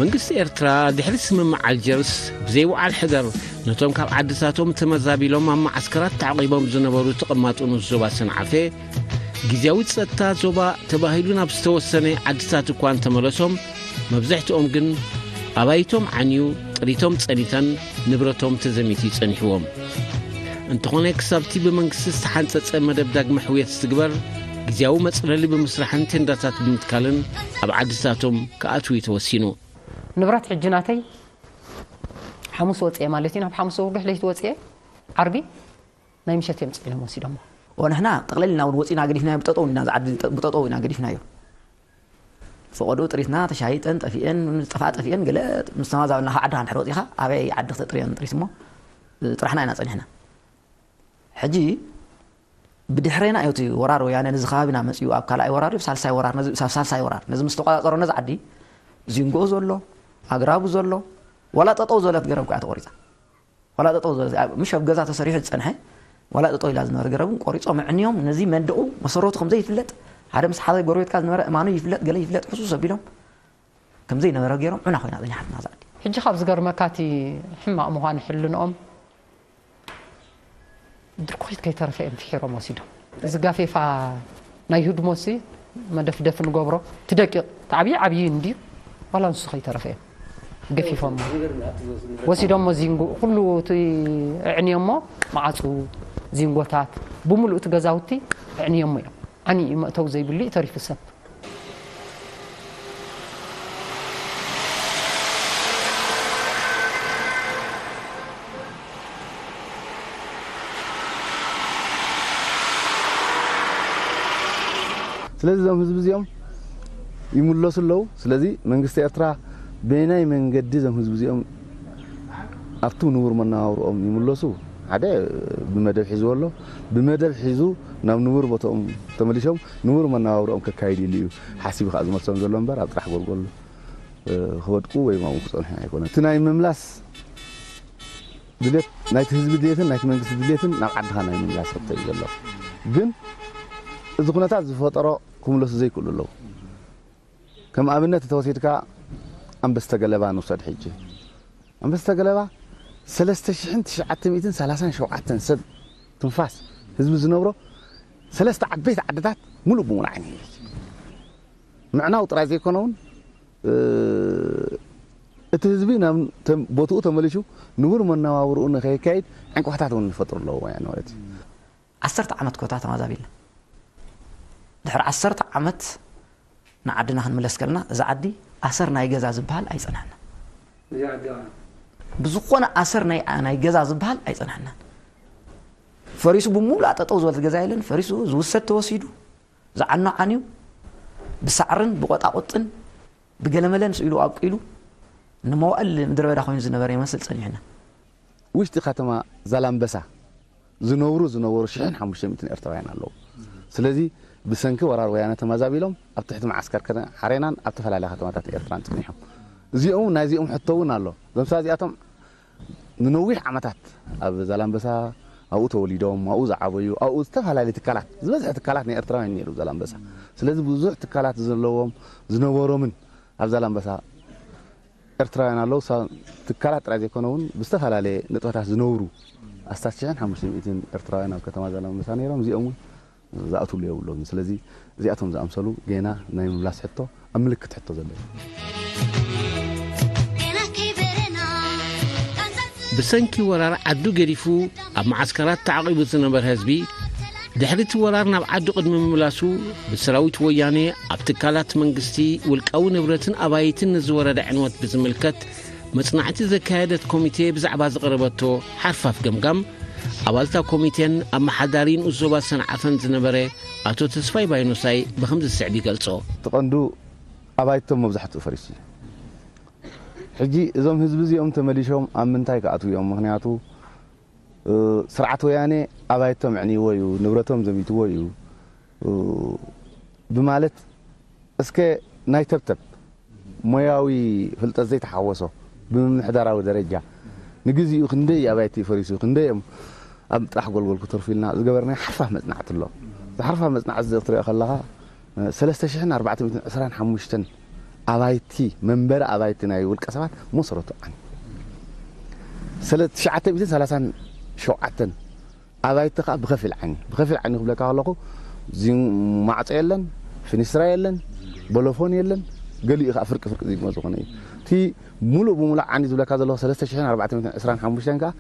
መንግስቲ ኤርትራ ድሕሪ ስምምዕ ኣልጀርስ ብዘይ ወዓል ሕደር ነቶም ካብ ዓድታቶም ተመዛቢሎም ኣብ መዓስከራት ተዓቒቦም ዝነበሩ ተቐማጦ ንኡስ ዞባ ሰንዓፈ ግዝያዊ ጸጥታ ዞባ ተባሂሉ ናብ ዝተወሰነ ዓድታት እኳ እንተመለሶም፣ መብዛሕትኦም ግን ኣባይቶም ዓንዩ፣ ጥሪቶም ጸኒተን፣ ንብረቶም ተዘሚቱ እዩ ጸኒሕዎም። እንተኾነ፣ ክሳብቲ ብመንግስቲ ዝተሓንጸጸ መደብ ዳግመ ሕውየት ዝትግበር፣ ግዝያዊ መጽለሊ ብምስራሕን ቴንዳታት ብምትካልን ኣብ ዓድታቶም ክኣትዉ እዩ ተወሲኑ። ንብረት ሕጂ ናተይ ሓሙስ ወጽኤ ማለት እዩ። ናብ ሓሙስ ወግሕ ለይቲ ወጽኤ፣ ዓርቢ ናይ ምሸት እዮም ጽዒኖም ወሲዶሞ። ወንሕና ጠቕለልና እውን ወጺና ገዲፍናዮ፣ ብጠጠው ኢና፣ ዝዓዲ ብጠጠው ኢና ገዲፍናዮ። ፈቐዶ ጥሪትና ተሻይጠን ጠፊኤን፣ ጠፋ ጠፊኤን፣ ገለ ምስ ተማዛበልና ካብ ዓድኻ እንድሕር ወጺኻ፣ ኣበይ ዓዲ ክተጥርየን ጥሪት እሞ፣ ጥራሕና ኢና ጸኒሕና። ሕጂ ብድሕሬና እዩ እቲ ወራር ወያነ ነዚ ከባቢና መጺኡ፣ ኣብ ካልኣይ ወራር፣ ኣብ ሳልሳይ ወራር፣ ነዚ፣ ኣብ ሳልሳይ ወራር፣ ነዚ ምስ ተቆጻጸሮ ነዚ ዓዲ፣ ዚንጎኡ ዘሎ፣ ኣግራቡ ዘሎ፣ ዋላ ጠጠው ዝበለት ገረብ ከኣ ተቆሪጻ። ዋላ ጠጠው ዝበለት፣ ኣብ፣ ምሽ ኣብ ገዛ ተሰሪሑ ዝጸንሐ፣ ዋላ ጠጠው ኢላ ዝነበረ ገረብ እውን ቆሪጾም ኣዕንዮም፣ ነዚ መንደቑ መሰረቱ ከም ዘይፍለጥ፣ ሓደ ምስ ሓደ ጎረቤትካ ዝነበረ እማኑ ይፍለጥ፣ ገለ ይፍለጥ፣ ሕሱስ ኣቢሎም፣ ከም ዘይነበረ ገይሮም ዑና ኮይና ጸኒሓትና እዛ ዓዲ። ሕጂ ካብ ዝገርመካ እቲ ሕማቕ ምዃኑ ሕልንኦም ድርኩኺት ከይተረፈ እዮም ፍሒሮም ወሲዶም። እዚ ጋፌፋ ናይ ህድሞሲ መደፍደፍ ንገብሮ፣ እቲ ደቂቕ፣ እቲ ዓብዪ ዓብዪ እንድዩ፣ ዋላ ንሱ ከይተረፈ እዮም ገፊፎሞ። ወሲዶሞ ዚንጎ፣ ኩሉ እቲ ኣዕንዮሞ፣ መዓጹ፣ ዚንጎታት፣ ብምሉእ እቲ ገዛውቲ ኣዕንዮሞ እዮም። ዓንዩ እዩ መእተዊ ዘይብሉ እዩ ተሪፉ ሰብ። ስለዚ እዞም ህዝቢ እዚኦም ይምለሱ ኣለዉ። ስለዚ መንግስቲ ኤርትራ በየናይ መንገዲ እዞም ህዝቢ እዚኦም ኣብቲ ንቡር መነባብርኦም ይምለሱ? ሓደ ብመደብ ሒዝዎ ኣሎ። ብመደብ ሒዙ ናብ ንቡር ቦትኦም ተመሊሶም ንቡር መነባብርኦም ከካይድሉ እዩ ሓሲቡ ከዓ ዝመልሶም ዘሎ እምበር ኣብ ጥራሕ ጎልጎል፣ እ፣ ክወድቁ ወይ ኣብኡ ክጸንሑ ኣይኮነን። እቲ ናይ ምምላስ ድሌት ናይቲ ህዝቢ ድሌትን ናይቲ መንግስቲ ድሌትን ናብ ዓድኻ ናይ ምምላስ ሕቶ እዩ ዘሎ። ግን እዚ ኩነታት ዝፈጠሮ ክምለሱ ዘይክእሉ ኣለዉ። ከም ኣብነት እንተወሲድካ ኣንበስተ ገለባ ንውሰድ ሕጂ። ኣንበስተ ገለባ ሰለስተ ሽሕን ትሽዓተ ሚእትን ሰላሳን ሸውዓተን ሰብ ትንፋስ ህዝቢ ዝነብሮ ሰለስተ ዓበይቲ ዓድታት ሙሉእ ብሙሉእ ዓይኒ ምዕናው ጥራይ ዘይኮነ እውን፣ እ፣ እቲ ህዝቢ ናብ ተ-፣ ቦትኡ ተመሊሱ ንቡር መነባብርኡ ንኸየካይድ ዕንቅፋታት እውን ይፈጥሩ ኣለዉ ወያነ ማለት እዩ። ዓሰርተ ዓመት ኮታ ተማዛቢልና። ድሕሪ ዓሰርተ ዓመት ንዓድና ክንምለስ ከለና፣ እዛ ዓዲ ኣሰር ናይ ገዛ ዝበሃል ኣይጸንሐና። እዚኣ ዓዲ፣ ኣዎ። ብዝኾነ ኣሰር ናይ፣ ናይ ገዛ ዝበሃል ኣይጸንሐናን። ፈሪሱ፣ ብምሉእ ጠጠው ዝበለት ገዛ የለን። ፈሪሱ፣ ዝውሰድ ተወሲዱ፣ ዝዓኖ ዓንዩ፣ ብሳዕርን ብቆጣቁጥን ብገለመለን ስኢሉ ኣብቂሉ፣ ንመዋእል ምድረ በዳ ኮይኑ ዝነበረ ይመስል ጸኒሕና። ውሽጢ ከተማ ዛላምበሳ ዝነብሩ ዝነበሩ ሽሕን ሓሙሽተ ሚእትን ኤርትራውያን ኣለዉ። ስለዚ ብሰንኪ ወራር ወያነ ተመዛቢሎም ኣብ ትሕቲ መዓስከር ከነ ሓሬናን ኣብ ተፈላለያ ከተማታት ኤርትራን ጸኒሖም። እዚኦም ናይዚኦም ሕቶ እውን ኣሎ። እዞም ሰባት እዚኣቶም ንነዊሕ ዓመታት ኣብ ዛላምበሳ፣ ኣብኡ ተወሊዶም፣ ኣብኡ ዝዓበዩ፣ ኣብኡ ዝተፈላለዩ ትካላት፣ ዝበዝሐ ትካላት ናይ ኤርትራውያን ነይሩ ዛላምበሳ። ስለዚ ብዙሕ ትካላት ዘለዎም ዝነበሮምን ኣብ ዛላምበሳ ኤርትራውያን ኣለዉ። ሳ-፣ ትካላት ጥራይ ዘይኮነ እውን ብዝተፈላለየ ንጥፈታት ዝነብሩ ኣስታት ሽሕን ሓሙሽተ ሚእትን ኤርትራውያን ኣብ ከተማ ዛላምበሳ ነይሮም። እዚኦም እውን ዝኣትውሉ የብሎም። ስለዚ እዚኣቶም ዝኣምሰሉ ጌና ናይ ምምላስ ሕቶ ኣብ ምልክት ሕቶ ዘሎ እዩ። ብሰንኪ ወራር ዓዱ ገዲፉ ኣብ መዓስከራት ተዓቒቡ ዝነበረ ህዝቢ፣ ድሕሪ እቲ ወራር ናብ ዓዱ ቅድሚ ምምላሱ፣ ብሰራዊት ወያኔ ኣብ ትካላት መንግስቲ፣ ውልቃዊ ንብረትን ኣባይትን ንዝወረደ ዕንወት ብዝምልከት መጽናዕቲ ዘካየደት ኮሚቴ ብዛዕባ ዘቕረበቶ ሓርፋፍ ገምጋም፣ ኣባልታ ኮሚቴን ኣመሓዳሪ ንኡስ ዞባ ሰንዓፈን ዝነበረ ኣቶ ተስፋይ ባይኖሳይ ብኸምዚ ዝስዕብ ይገልጾ። እቲ ቀንዱ ኣባይቶም መብዛሕትኡ ፈሪሱ እዩ። ሕጂ እዞም ህዝቢ እዚኦም ተመሊሾም ኣብ ምንታይ ክኣትዉ እዮም? ምኽንያቱ፣ እ፣ ስርዓት ወያኔ ኣባይቶም ኣዕንይዎ እዩ፣ ንብረቶም ዘሚትዎ እዩ፣ እ፣ ብማለት እስከ ናይ ተብተብ ሞያዊ ፍልጠት ዘይተሓወሶ ብምምሕዳራዊ ደረጃ ንግዚኡ ክንደይ ኣባይቲ ፈሪሱ፣ ክንደይ እዮም ኣብ ጥራሕ ጎልጎል ክተርፉ ኢልና ዝገበርናዮ ሓርፋፍ መጽናዕቲ ኣሎ። እዚ ሓርፋፍ መጽናዕቲ እዚ ክትሪኦ ከለኻ፣ እ፣ ሰለስተ ሽሕን ኣርባዕተ ሚእትን ዕስራን ሓሙሽተን ኣባይቲ፣ መንበሪ ኣባይቲ ናይ ውልቀ ሰባት መሰረቱ ዓን። ስለ ትሽዓተ ሚእትን ሰላሳን ሸውዓተን ኣባይቲ ከኣ ብኸፊል ዓኒ፣ ብኸፊል ዓኒ ክብለካ ከለኹ፣ ዚ-፣ ማዕጾ የለን፣ ፍኒስትራ የለን፣ ቦሎፎን የለን፣ ገሊኡ ከኣ ፍርቂ ፍርቂ ዚንጎ ዝኾነ እዩ። እቲ ሙሉእ ብሙሉእ ዓኒ ዝብለካ ዘለኹ ሰለስተ ሽሕን ኣርባዕተ ሚእትን ዕስራን ሓሙሽተን ከኣ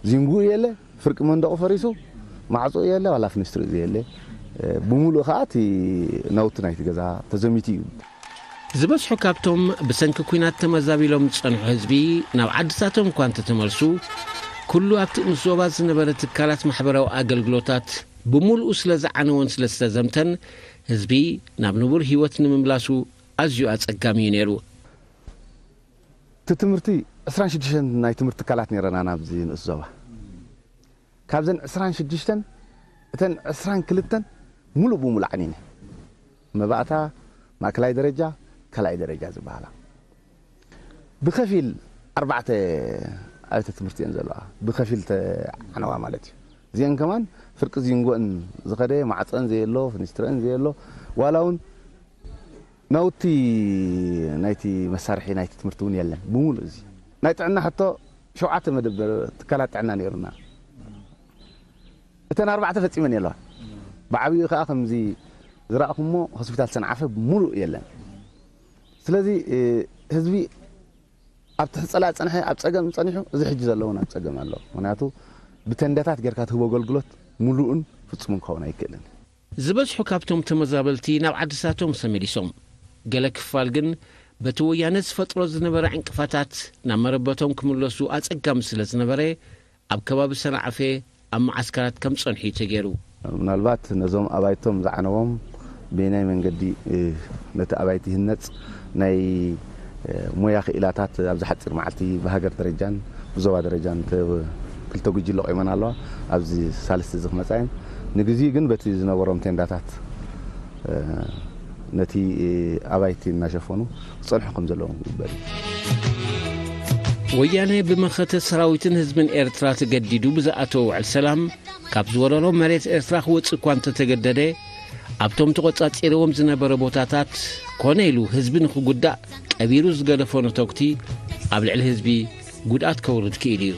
ዚንጉኡ የለ፣ ፍርቂ መንደቑ ፈሪሱ፣ ማዕጾኡ የለ፣ ዋላ ፍኒስትርኡ ዘየለ፣ እ፣ ብሙሉእ ከኣ እቲ ናውቲ ናይቲ ገዛ ተዘሚቱ እዩ። ዝበዝሑ ካብቶም ብሰንኪ ኲናት ተመዛቢሎም ዝጸንሑ ህዝቢ ናብ ዓድታቶም እኳ እንተተመልሱ፣ ኩሉ ኣብቲ ንኡስ ዞባ ዝነበረ ትካላት ማሕበራዊ ኣገልግሎታት ብምሉኡ ስለ ዝዓነወን ስለ ዝተዘምተን፣ ህዝቢ ናብ ንቡር ህይወት ንምምላሱ ኣዝዩ ኣጸጋሚ እዩ ነይሩ። እቲ ትምህርቲ ዕስራን ሽዱሽተን ናይ ትምህርቲ ትካላት ነይረና ናብዚ ንኡስ ዞባ። ካብዘን ዕስራን ሽዱሽተን እተን ዕስራን ክልተን ሙሉእ ብሙሉእ ዓኒነ። መባእታ፣ ማእከላይ ደረጃ፣ ካልኣይ ደረጃ ዝበሃላ። ብኸፊል ኣርባዕተ ኣብያተ ትምህርቲ እየን ዘለዋ። ብኸፊል ተዓነዋ ማለት እዩ። እዚአን ከማን ፍርቂ ዚንጎአን ዝኸደ፣ ማዕጸን ዘየሎ፣ ፍኒስትረአን ዘየሎ፣ ዋላ እውን ናውቲ ናይቲ መሳርሒ ናይቲ ትምህርቲ እውን የለን። ብምሉእ እዚ ናይ ጥዕና ሕቶ ሸውዓተ መደበር ትካላት ጥዕና ነይሩና። እተን ኣርባዕተ ፈጺመን የለዋን። ብዓብዩ ከኣ ከምዚ ዝረእኹሞ ሆስፒታል ሰንዓፈ ሙሉእ የለን። ስለዚ፣ እ፣ ህዝቢ ኣብ ትሕጸላ ጸንሐ ኣብ ጸገም ጸኒሑ፣ እዚ ሕጂ ዘለውን ኣብ ጸገም ኣሎ። ምኽንያቱ ብተንዳታት ጌርካ ትህቦ ኣገልግሎት ሙሉእን ፍጹምን ክኸውን ኣይክእልን። ዝበዝሑ ካብቶም ተመዛበልቲ ናብ ዓድታቶም ተመሊሶም። ገለ ክፋል ግን በቲ ወያነ ዝፈጥሮ ዝነበረ ዕንቅፋታት ናብ መረበቶም ክምለሱ ኣጸጋሚ ስለ ዝነበረ፣ ኣብ ከባቢ ሰንዓፈ ኣብ መዓስከራት ከም ዝጸንሑ እዩ ተገይሩ። ምናልባት ነዞም ኣባይቶም ዝዓነዎም በየናይ መንገዲ፣ እ፣ ነቲ ኣባይቲ ይህነጽ ናይ፣ እ፣ ሞያ ክኢላታት ኣብዚ ሓጺር መዓልቲ ብሃገር ደረጃን ብዞባ ደረጃን ተ-፣ ክልተ ጉጅለ ቆይመን ኣለዋ። ኣብዚ ሳልስቲ እዚ ክመጻ እየን። ንግዚኡ ግን በቲ ዝነበሮም ቴንዳታት፣ እ፣ ነቲ፣ እ፣ ኣባይቲ እናሸፈኑ ክጸንሑ ከም ዘለዎም ይግበር እዩ። ወያነ ብመኸተ ሰራዊትን ህዝብን ኤርትራ ተገዲዱ ብዝኣተወ ውዕል ሰላም፣ ካብ ዝወረሮ መሬት ኤርትራ ክወጽእ እኳ እንተተገደደ፣ ኣብቶም ተቖጻጺርዎም ዝነበረ ቦታታት ኮነ ኢሉ ህዝቢ ንኽጉዳእ ቀቢሩ ዝገደፎ ነተጉቲ ኣብ ልዕሊ ህዝቢ ጉድኣት ከውርድ ክኢሉ እዩ።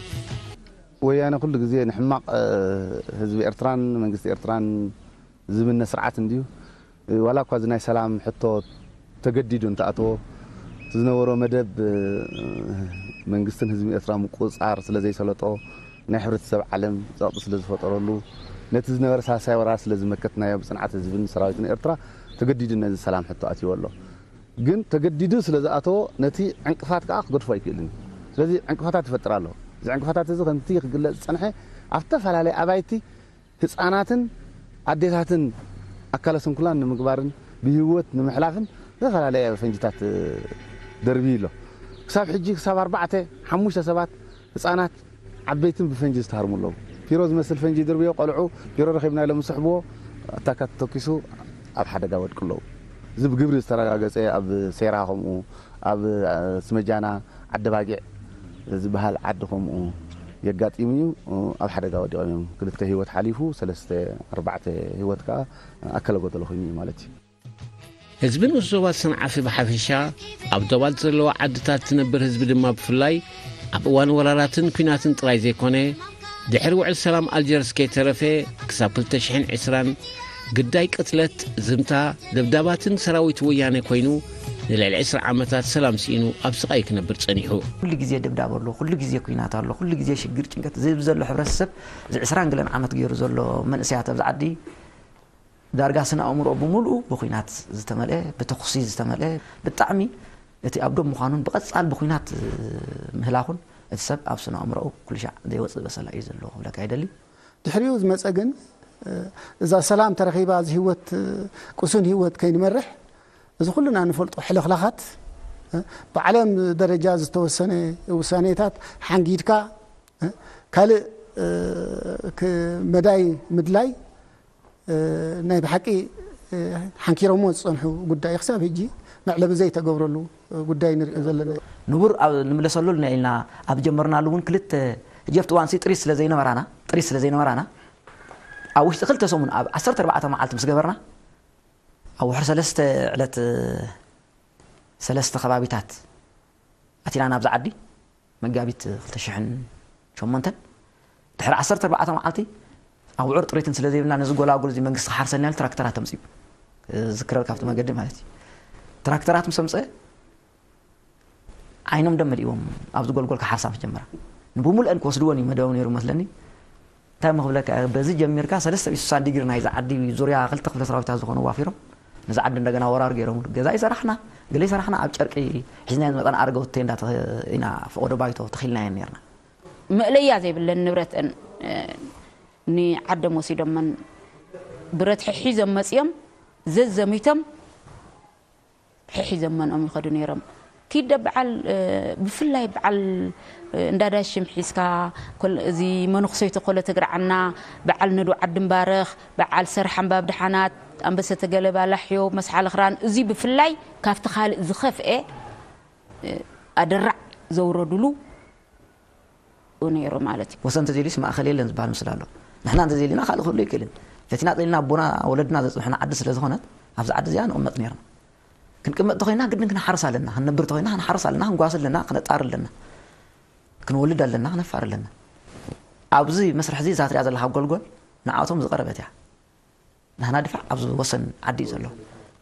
ወያነ ኩሉ ግዜ ንሕማቕ፣ እ፣ ህዝቢ ኤርትራን መንግስቲ ኤርትራን ዝምነ ስርዓት እንድዩ። ዋላ እኳ እዚ ናይ ሰላም ሕቶ ተገዲዱ እንተኣተዎ፣ እቲ ዝነበሮ መደብ፣ እ፣ መንግስትን ህዝብን ኤርትራ ምቁጽጻር ስለ ዘይሰለጦ፣ ናይ ሕብረተሰብ ዓለም ጸቕጢ ስለ ዝፈጠረሉ፣ ነቲ ዝነበረ ሳልሳይ ወራር ስለ ዝመከትናዮ ብጽንዓት ህዝብን ሰራዊትን ኤርትራ ተገዲዱ ነዚ ሰላም ሕቶ ኣትይዎ ኣሎ። ግን ተገዲዱ ስለ ዝኣተዎ፣ ነቲ ዕንቅፋት ከኣ ክገድፎ ኣይክእልን እዩ። ስለዚ ዕንቅፋታት ይፈጥር ኣሎ። እዚ ዕንቅፋታት እዚ ከምቲ ክግለጽ ዝጸንሐ፣ ኣብ ዝተፈላለየ ኣባይቲ ህጻናትን ኣዴታትን ኣካለ ስንኩላን ንምግባርን ብህይወት ንምሕላፍን ዝተፈላለየ ፈንጅታት ደርብዩ ኣሎ። ክሳብ ሕጂ ክሳብ ኣርባዕተ ሓሙሽተ ሰባት ህጻናት ዓበይትን ብፈንጂ ዝተሃርሙ ኣለዉ። ፒሮ ዝመስል ፈንጂ ይድርብዮ፣ ቆልዑ ፒሮ ረኺብና ኢሎም ዝስሕብዎ ኣታካት ተተኪሱ ኣብ ሓደጋ ወድቁ ኣለዉ። እዚ ብግብሪ ዝተረጋገጸ ኣብ ሴራ ከምኡ፣ ኣብ፣ እ፣ ስመጃና ዓዲ ባጊዕ ዝበሃል ዓዲ ከምኡ። የጋጢም እዩ። ኣብ ሓደጋ ወዲቖም እዮም። ክልተ ህይወት ሓሊፉ፣ ሰለስተ ኣርባዕተ ህይወት ከዓ ኣከለ ጎደሎ ኮይኑ እዩ ማለት እዩ። ህዝቢ ንኡስ ዞባ ሰንዓፈ ብሓፈሻ፣ ኣብ ዶባት ዘለዋ ዓድታት ዝነብር ህዝቢ ድማ ብፍላይ፣ ኣብ እዋን ወራራትን ኲናትን ጥራይ ዘይኮነ፣ ድሕሪ ውዕል ሰላም ኣልጀርስ ከይተረፈ ክሳብ ክልተ ሽሕን ዕስራን ግዳይ ቅትለት፣ ዝምታ፣ ደብዳባትን ሰራዊት ወያነ ኮይኑ ንልዕሊ ዕስራ ዓመታት ሰላም ስኢኑ ኣብ ስቓይ ክነብር ጸኒሑ። ኩሉ ግዜ ደብዳብ ኣሎ፣ ኩሉ ግዜ ኲናት ኣሎ፣ ኩሉ ግዜ ሽግር ጭንቀት ዝህብ ዘሎ ሕብረተሰብ እዚ ዕስራን ገለን ዓመት ገይሩ ዘሎ መንእሰያት ኣብዚ ዓዲ ዳርጋ ስነ ኣእምሮ ብምሉኡ ብኹናት ዝተመልአ፣ ብተኹሲ ዝተመልአ፣ ብጣዕሚ እቲ ኣብ ዶብ ምዃኑን ብቐጻል ብኹናት ምህላኹን እቲ ሰብ ኣብ ስነ ኣእምሮኡ ኩሉ ሻዕ ዘይወጽእ በሰላ እዩ ዘለዎ ክብለካ ይደሊ። ድሕሪኡ ዝመጸ ግን እዛ ሰላም ተረኺባ እዚ ህይወት ቅሱን ህይወት ከይንመርሕ እዚ ኩልና ንፈልጦ ሕልኽላኻት ብዓለም ደረጃ ዝተወሰነ ውሳኔታት ሓንጊድካ ካልእ መዳይ ምድላይ ናይ ብሓቂ ሓንኪሮሞ ዝጸንሑ ጉዳይ ክሳብ ሕጂ መዕለቢ ዘይተገብረሉ ጉዳይ ንሪኦ ዘለና። ንቡር ኣብ ንምለሰሉ ኢልና ኢልና ኣብ ጀመርናሉ እውን ክልተ ሕጂ ኣብቲ እዋንሲ ጥሪት ስለ ዘይነበራና ጥሪት ስለ ዘይነበራና ኣብ ውሽጢ ክልተ ሰሙን ኣብ ዓሰርተ ኣርባዕተ መዓልቲ ምስ ገበርና ኣብ ውሕር ሰለስተ ዕለት ሰለስተ ከባቢታት ኣቲና ናብዚ ዓዲ መጋቢት ክልተ ሽሕን ሸሞንተን ድሕሪ ዓሰርተ ኣርባዕተ መዓልቲ ኣብ ውዕር ጥሪትን ስለ ዘይብልና ነዚ ጎላጉል እዚ መንግስቲ ክሓርሰልና ኢሉ ትራክተራት ኣምፅኡ ዝክረር ካብቲ መገዲ ማለት እዩ ትራክተራት ምስ ኣምፀ ዓይኖም ደም መሊእዎም ኣብዚ ጎልጎል ክሓርሳ ምስ ጀመራ ንብሙልአን ክወስድወን እዩ መደቦም ነይሩ መስለኒ እንታይ ምክብለካ በዚ ጀሚርካ ሰለስተ ሚእቲ ስሳን ዲግሪ ናይዚ ዓዲ ዙርያ ክልተ ክፍለ ሰራዊታት ዝኾኑ ዋፊሮም ነዚ ዓዲ እንደገና ወራር ገይሮምሉ ገዛ ይሰራሕና ገለ ይሰራሕና ኣብ ጨርቂ ሒዝናዮ ዝመጣና ኣረገውቲ ቴንዳ ኢና ፈቆዶ ባይቶ ተኺልናየን ነርና መእለያ ዘይብለን ንብረተን ንዓደም ወሲዶመን ብረት ሕሒዞም መፅዮም ዘዘሚቶም ሕሒዞም መንኦም ይኸዱ ነይሮም። ኪደ በዓል ብፍላይ በዓል እንዳዳሽም ሒዝካ እዚ መነኩሰይቲ ኮሎ ተግርዓና በዓል ነዱ ዓዲ ምባረኽ በዓል ሰርሕ ኣምባብ ድሓናት ኣንበሰ ተገለባ ላሕዮ መስሓል ኽራን እዚ ብፍላይ ካብቲ ካልእ ዝኸፍኤ ኣደራዕ ዘውረድሉ ነይሩ ማለት እዩ። ወሰን ተዘይሉስ ማእኸል የለን ዝበሃል ምስላ ኣሎ። ንሕና እንተዘይልና ካልእ ክህሉ ኣይክእልን። እቲ ናፅልና ኣቦና ወለድና ዘፅንሑና ዓዲ ስለ ዝኾነት ኣብዛ ዓዲ እዚኣ ንቕመጥ ነይርና። ክንቅመጥ ተኾይና ግድን ክንሓርስ ኣለና፣ ክንነብር ተኾይና ክንሓርስ ኣለና፣ ክንጓስ ኣለና፣ ክነጣር ኣለና፣ ክንወልድ ኣለና፣ ክነፋር ኣለና። ኣብዚ መስርሕ እዚ እዛ ትሪኣ ዘለኻ ጎልጎል ንዓቶም ዝቐረበት እያ። ናህና ድፋዕ ኣብዚ ወሰን ዓዲ እዩ ዘሎ።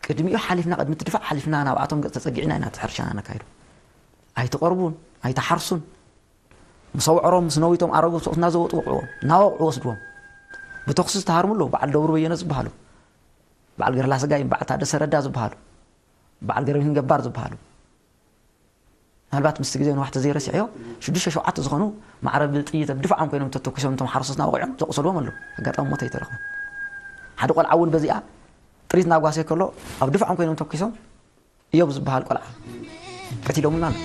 ቅድሚኡ ሓሊፍና፣ ቅድሚ እቲ ድፋዕ ሓሊፍና ናብኣቶም ገፅ ተፀጊዕና ኢና እቲ ሕርሻና ነካይዶ። ኣይትቐርቡን፣ ኣይትሓርሱን። ምስ ኣውዕሮም ምስ ነዊቶም ኣረጉት እናዘወጡ ውቕዕዎም እናወቕዑ ወስድዎም ብተኹሲ ዝተሃርሙ ኣለዉ በዓል ደብሩ በየነ ዝበሃሉ በዓል ገርላስጋይ በዓል ታደሰ ረዳ ዝበሃሉ በዓል ገረብህን ገባር ዝበሃሉ ምናልባት ምስቲ ግዜ ንዋሕቲ ዘይረሲዐዮ ሽዱሽተ ሸውዓተ ዝኾኑ ማዕረ ብጥይት ኣብ ድፍዖም ኮይኖም ተተኩሶም እቶም ሓረሶትና ወቂዖም ዘቑሰልዎም ኣለዉ ኣጋጣሚ ሞት ኣይተረኽበን ሓደ ቆልዓ እውን በዚኣ ጥሪት እናጓሰየ ከሎ ኣብ ድፍዖም ኮይኖም ተኩሶም እዮብ ዝበሃል ቆልዓ ቀቲሎምና ኣሎ።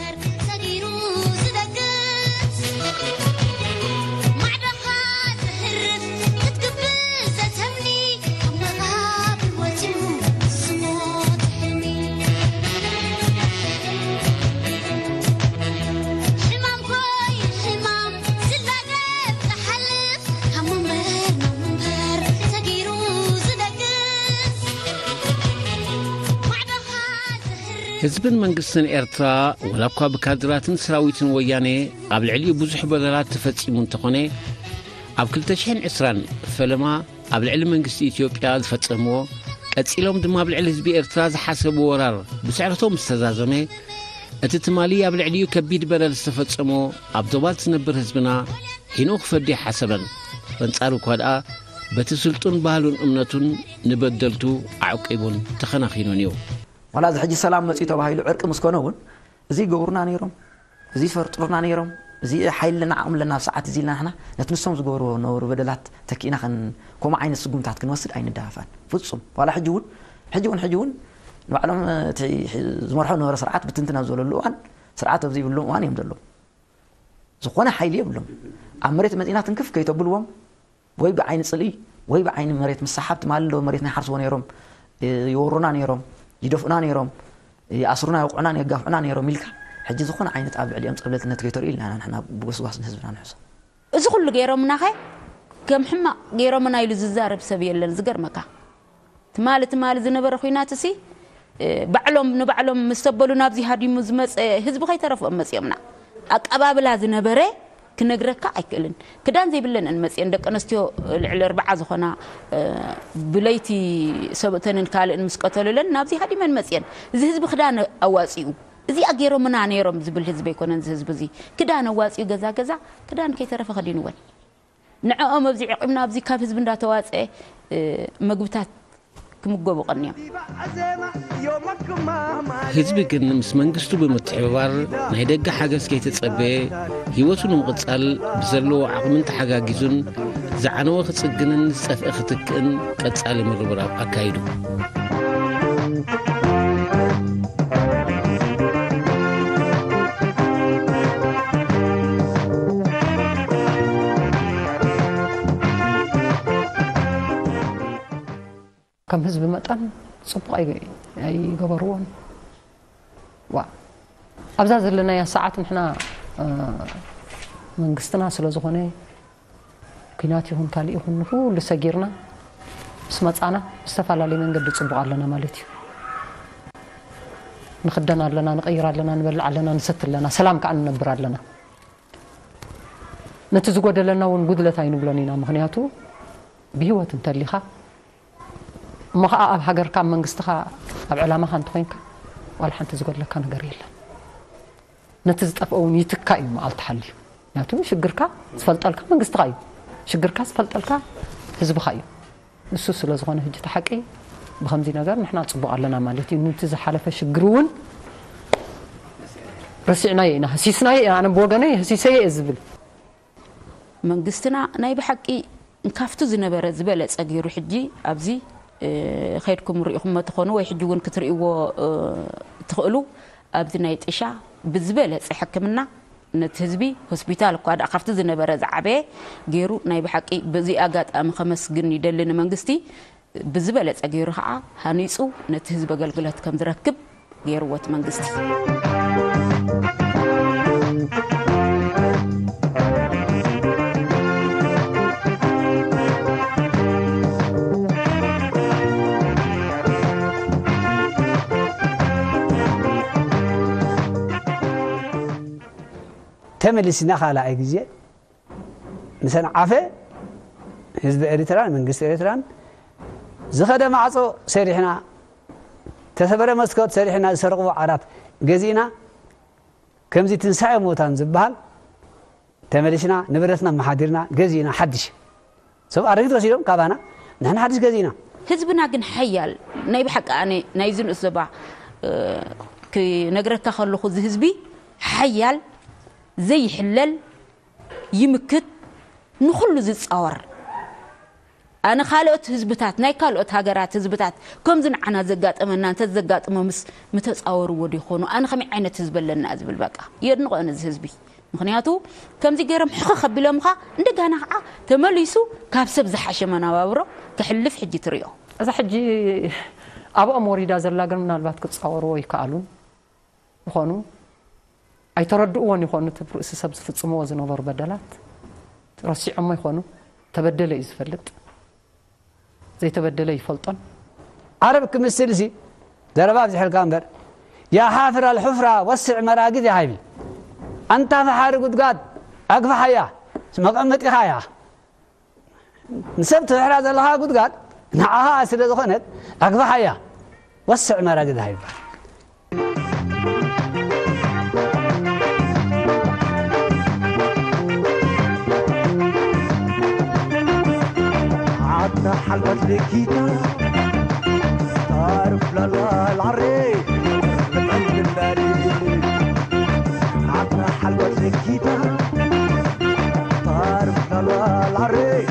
ህዝብን መንግስትን ኤርትራ፣ ወላ እኳ ብካድራትን ሰራዊትን ወያነ ኣብ ልዕሊኡ ብዙሕ በደላት ተፈጺሙ እንተኾነ፣ ኣብ ክልተ ሽሕን ዕስራን ፈለማ ኣብ ልዕሊ መንግስቲ ኢትዮጵያ ዝፈጸምዎ፣ ቀጺሎም ድማ ኣብ ልዕሊ ህዝቢ ኤርትራ ዝሓሰብዎ ወራር ብስዕረቶም ምስ ተዛዘመ፣ እቲ ትማሊ ኣብ ልዕሊኡ ከቢድ በደል ዝተፈጸሞ ኣብ ዶባት ዝነብር ህዝብና ሒንኡ ክፈዲ ኣይሓሰበን። በንጻሩ እኳ ደኣ በቲ ስልጡን ባህሉን እምነቱን ንበደልቱ ኣዕቂቡን ተኸናኺኑን እዩ። ዋላ እዚ ሕጂ ሰላም መጺኡ ተባሂሉ ዕርቂ ምስ ኮነ እውን እዚ ይገብሩና ነይሮም፣ እዚ ይፈርጥሩና ነይሮም፣ እዚ ሓይሊ ኣለና ዓቕሚ ኣለና ኣብ ሰዓት እዚ ኢልና ንሕና ነቲ ንሶም ዝገብርዎ ነበሩ በደላት ተኪእና ከን ከምኡ ዓይነት ስጉምታት ክንወስድ ኣይንደፋፋእን ፍጹም። ዋላ ሕጂ እውን ሕጂ እውን ሕጂ እውን ንባዕሎም እቲ ዝመርሖ ዝነበረ ስርዓት ብትንትን ኣብ ዝበለሉ እዋን ስርዓት ኣብ ዘይብሎም እዋን እዮም ዘለዉ። ዝኾነ ሓይሊ የብሎም። ኣብ መሬት መፂና ትንክፍ ከይተብልዎም ወይ ብዓይኒ ፅልኢ ወይ ብዓይኒ መሬት ምስሓብ ትማሊ ኣለዉ መሬትና ይሓርስዎ ነይሮም፣ ይወሩና ነይሮም፣ ይደፍኡና ነይሮም፣ ይኣስሩና፣ ይወቕዑና፣ የጋፍዑና ነይሮም ኢልካ ሕጂ ዝኾነ ዓይነት ኣብ ልዕሊኦም ፀብለልትነት ከይተርእዩ ኢልና ኢና ንሕና ብጎስጓስ ንህዝብና ንሕዞ። እዚ ኩሉ ገይሮምናኸ ከም ሕማቕ ገይሮምና ኢሉ ዝዛረብ ሰብ የለን። ዝገርመካ ትማሊ ትማሊ ዝነበረ ኩናት እሲ ባዕሎም ንባዕሎም ምስ ተበሉ ናብዚ ሃዲሙ ዝመፀ ህዝቢ ከይተረፍኦም መፅኦምና። ኣቀባብላ ዝነበረ ክነግረካ ኣይክእልን። ክዳን ዘይብለን እን መፅየን ደቂ ኣንስትዮ ልዕሊ ኣርባዓ ዝኾና ብለይቲ ሰብእተንን ካልእን ምስ ቀተሉለን ናብዚ ሃዲመን መፅየን። እዚ ህዝቢ ክዳን ኣዋፂኡ እዚኣ ገይሮምና ነይሮም ዝብል ህዝቢ ኣይኮነን። እዚ ህዝቢ እዚ ክዳን ኣዋፂኡ ገዛ ገዛ ክዳን ከይተረፈ ከዲንወን። ንዕኦም ኣብዚ ዕቂምና ኣብዚ ካብ ህዝቢ እንዳተዋፀ መግብታት ክምገቡ ቀንዮም። ህዝቢ ግን ምስ መንግስቱ ብምትሕብባር ናይ ደገ ሓገዝ ከይተጸበየ ህይወቱ ንምቕጻል ብዘለዎ ዓቕምን ተሓጋጊዙን ዝዓነወ ክጽግንን ዝጠፍአ ክትክእን ቀጻሊ ምርብራብ ኣካይዱ። ከም ህዝቢ መጠን ፅቡቕ ኣይገበርዎን። ዋ ኣብዛ ዘለናያ ሰዓት ንሕና መንግስትና ስለ ዝኾነ ኲናት ይኹን ካልእ ይኹን ንኹሉ ሰጊርና ምስ መፃና ብዝተፈላለየ መንገዲ ፅቡቕ ኣለና ማለት እዩ። ንኽደን ኣለና፣ ንቐይር ኣለና፣ ንበልዕ ኣለና፣ ንሰቲ ኣለና፣ ሰላም ከዓ ንነብር ኣለና። ነቲ ዝጎደለና እውን ጉድለት ኣይንብሎን ኢና። ምኽንያቱ ብህይወት እንተሊኻ እሞ ኸዓ ኣብ ሃገርካ፣ ኣብ መንግስትኻ፣ ኣብ ዕላማኻ እንተኾይንካ ዋላ ሓንቲ ዝጎድለካ ነገር የለን። ነቲ ዝጠፍአ እውን ይትካ እዩ መዓልቲ ሓልዩ። ምኽንያቱ ሽግርካ ዝፈልጠልካ መንግስትኻ እዩ። ሽግርካ ዝፈልጠልካ ህዝብኻ እዩ። ንሱ ስለ ዝኾነ ሕጂ እቲ ሓቂ ብኸምዚ ነገር ንሕና ፅቡቕ ኣለና ማለት እዩ። ነቲ ዝሓለፈ ሽግር እውን ረሲዕናዮ ኢና፣ ህሲስናዮ ኢና። ኣነ ብወገነይ ህሲሰዮ እየ ዝብል። መንግስትና ናይ ብሓቂ ካብቲ ዝነበረ ዝበለፀ ገይሩ ሕጂ ኣብዚ ከይድኩም ርኢኹሞ ትኾኑ ወይ ሕጂ እውን ክትርእይዎ ትኽእሉ ኣብዚ ናይ ጥሻ ብዝበለፀ ሕክምና ነቲ ህዝቢ ሆስፒታል እኳ ደኣ ካብቲ ዝነበረ ዝዓበየ ገይሩ ናይ ብሓቂ በዚ ኣጋጣሚ ከመስግን ይደሊ ንመንግስቲ ብዝበለፀ ገይሩ ከዓ ሃኒፁ ነቲ ህዝቢ ኣገልግሎት ከም ዝረክብ ገይርዎ እቲ መንግስቲ። ተመሊስና ካልኣይ ግዜ ምሰንዓፈ ህዝቢ ኤሪትራን መንግስቲ ኤሪትራን ዝኸደ ማዕጾ ሰሪሕና፣ ተሰበረ መስኮት ሰሪሕና፣ ዝሰርቕዎ ዓራት ገዚእና፣ ከምዚ ትንሳኤ ሙታን ዝበሃል ተመሊስና ንብረትና ኣመሓዲርና ገዚእና ሓድሽ። ሰብ ኣረጊት ወሲዶም ካባና ንሕና ሓድሽ ገዚእና። ህዝብና ግን ሓያል ናይ ብሓቂ ኣነ ናይዚ ንኡስ ዞባ ክነግረካ ከለኹ እዚ ህዝቢ ሓያል ዘይሕለል ይምክት ንኹሉ ዝፃወር ኣነ ካልኦት ህዝብታት ናይ ካልኦት ሃገራት ህዝብታት ከምዚ ንዓና ዘጋጠመና እንተ ዘጋጥሞምስ ምተፃወርዎ ዶ ይኾኑ ኣነ ከመይ ዓይነት ህዝቢ ኣለና ዝብል በቃ የድንቖ ኣነ እዚ ህዝቢ ምኽንያቱ ከምዚ ገይሮም ሕኽኽ ኣቢሎምኻ እንደጋና ከዓ ተመሊሱ ካብ ሰብ ዝሓሸ መነባብሮ ከሕልፍ ሕጂ ትሪኦ እዛ ሕጂ ኣብኦም ወሪዳ ዘላ ግን ምናልባት ክፃወርዎ ይከኣሉን ይኾኑ ኣይተረድእዎን ይኾኑ እቲ ርእሲ ሰብ ዝፍፅምዎ ዝነበሩ በደላት ረሲዖሞ ይኾኑ ተበደለ እዩ ዝፈልጥ ዘይተበደለ ይፈልጦን ዓረብ ክምስል ሲ ዘረባ ኣብዚሐልካ እምበር يا حافر الحفرة وسع مراقدها ይብል ኣንታ ፈሓሪ ጉድጓድ ኣግፍሓያ መቐመጢኻ እያ ንሰብ ትፍሕራ ዘለኻ ጉድጓድ ንዓኻ ስለ ዝኾነት ኣግፍሓያ ወስዕ መራግድሃ ይባሃል። عدنا حلبة لكيتا تعرف لا لا العري عدنا حلبة لكيتا تعرف لا لا العري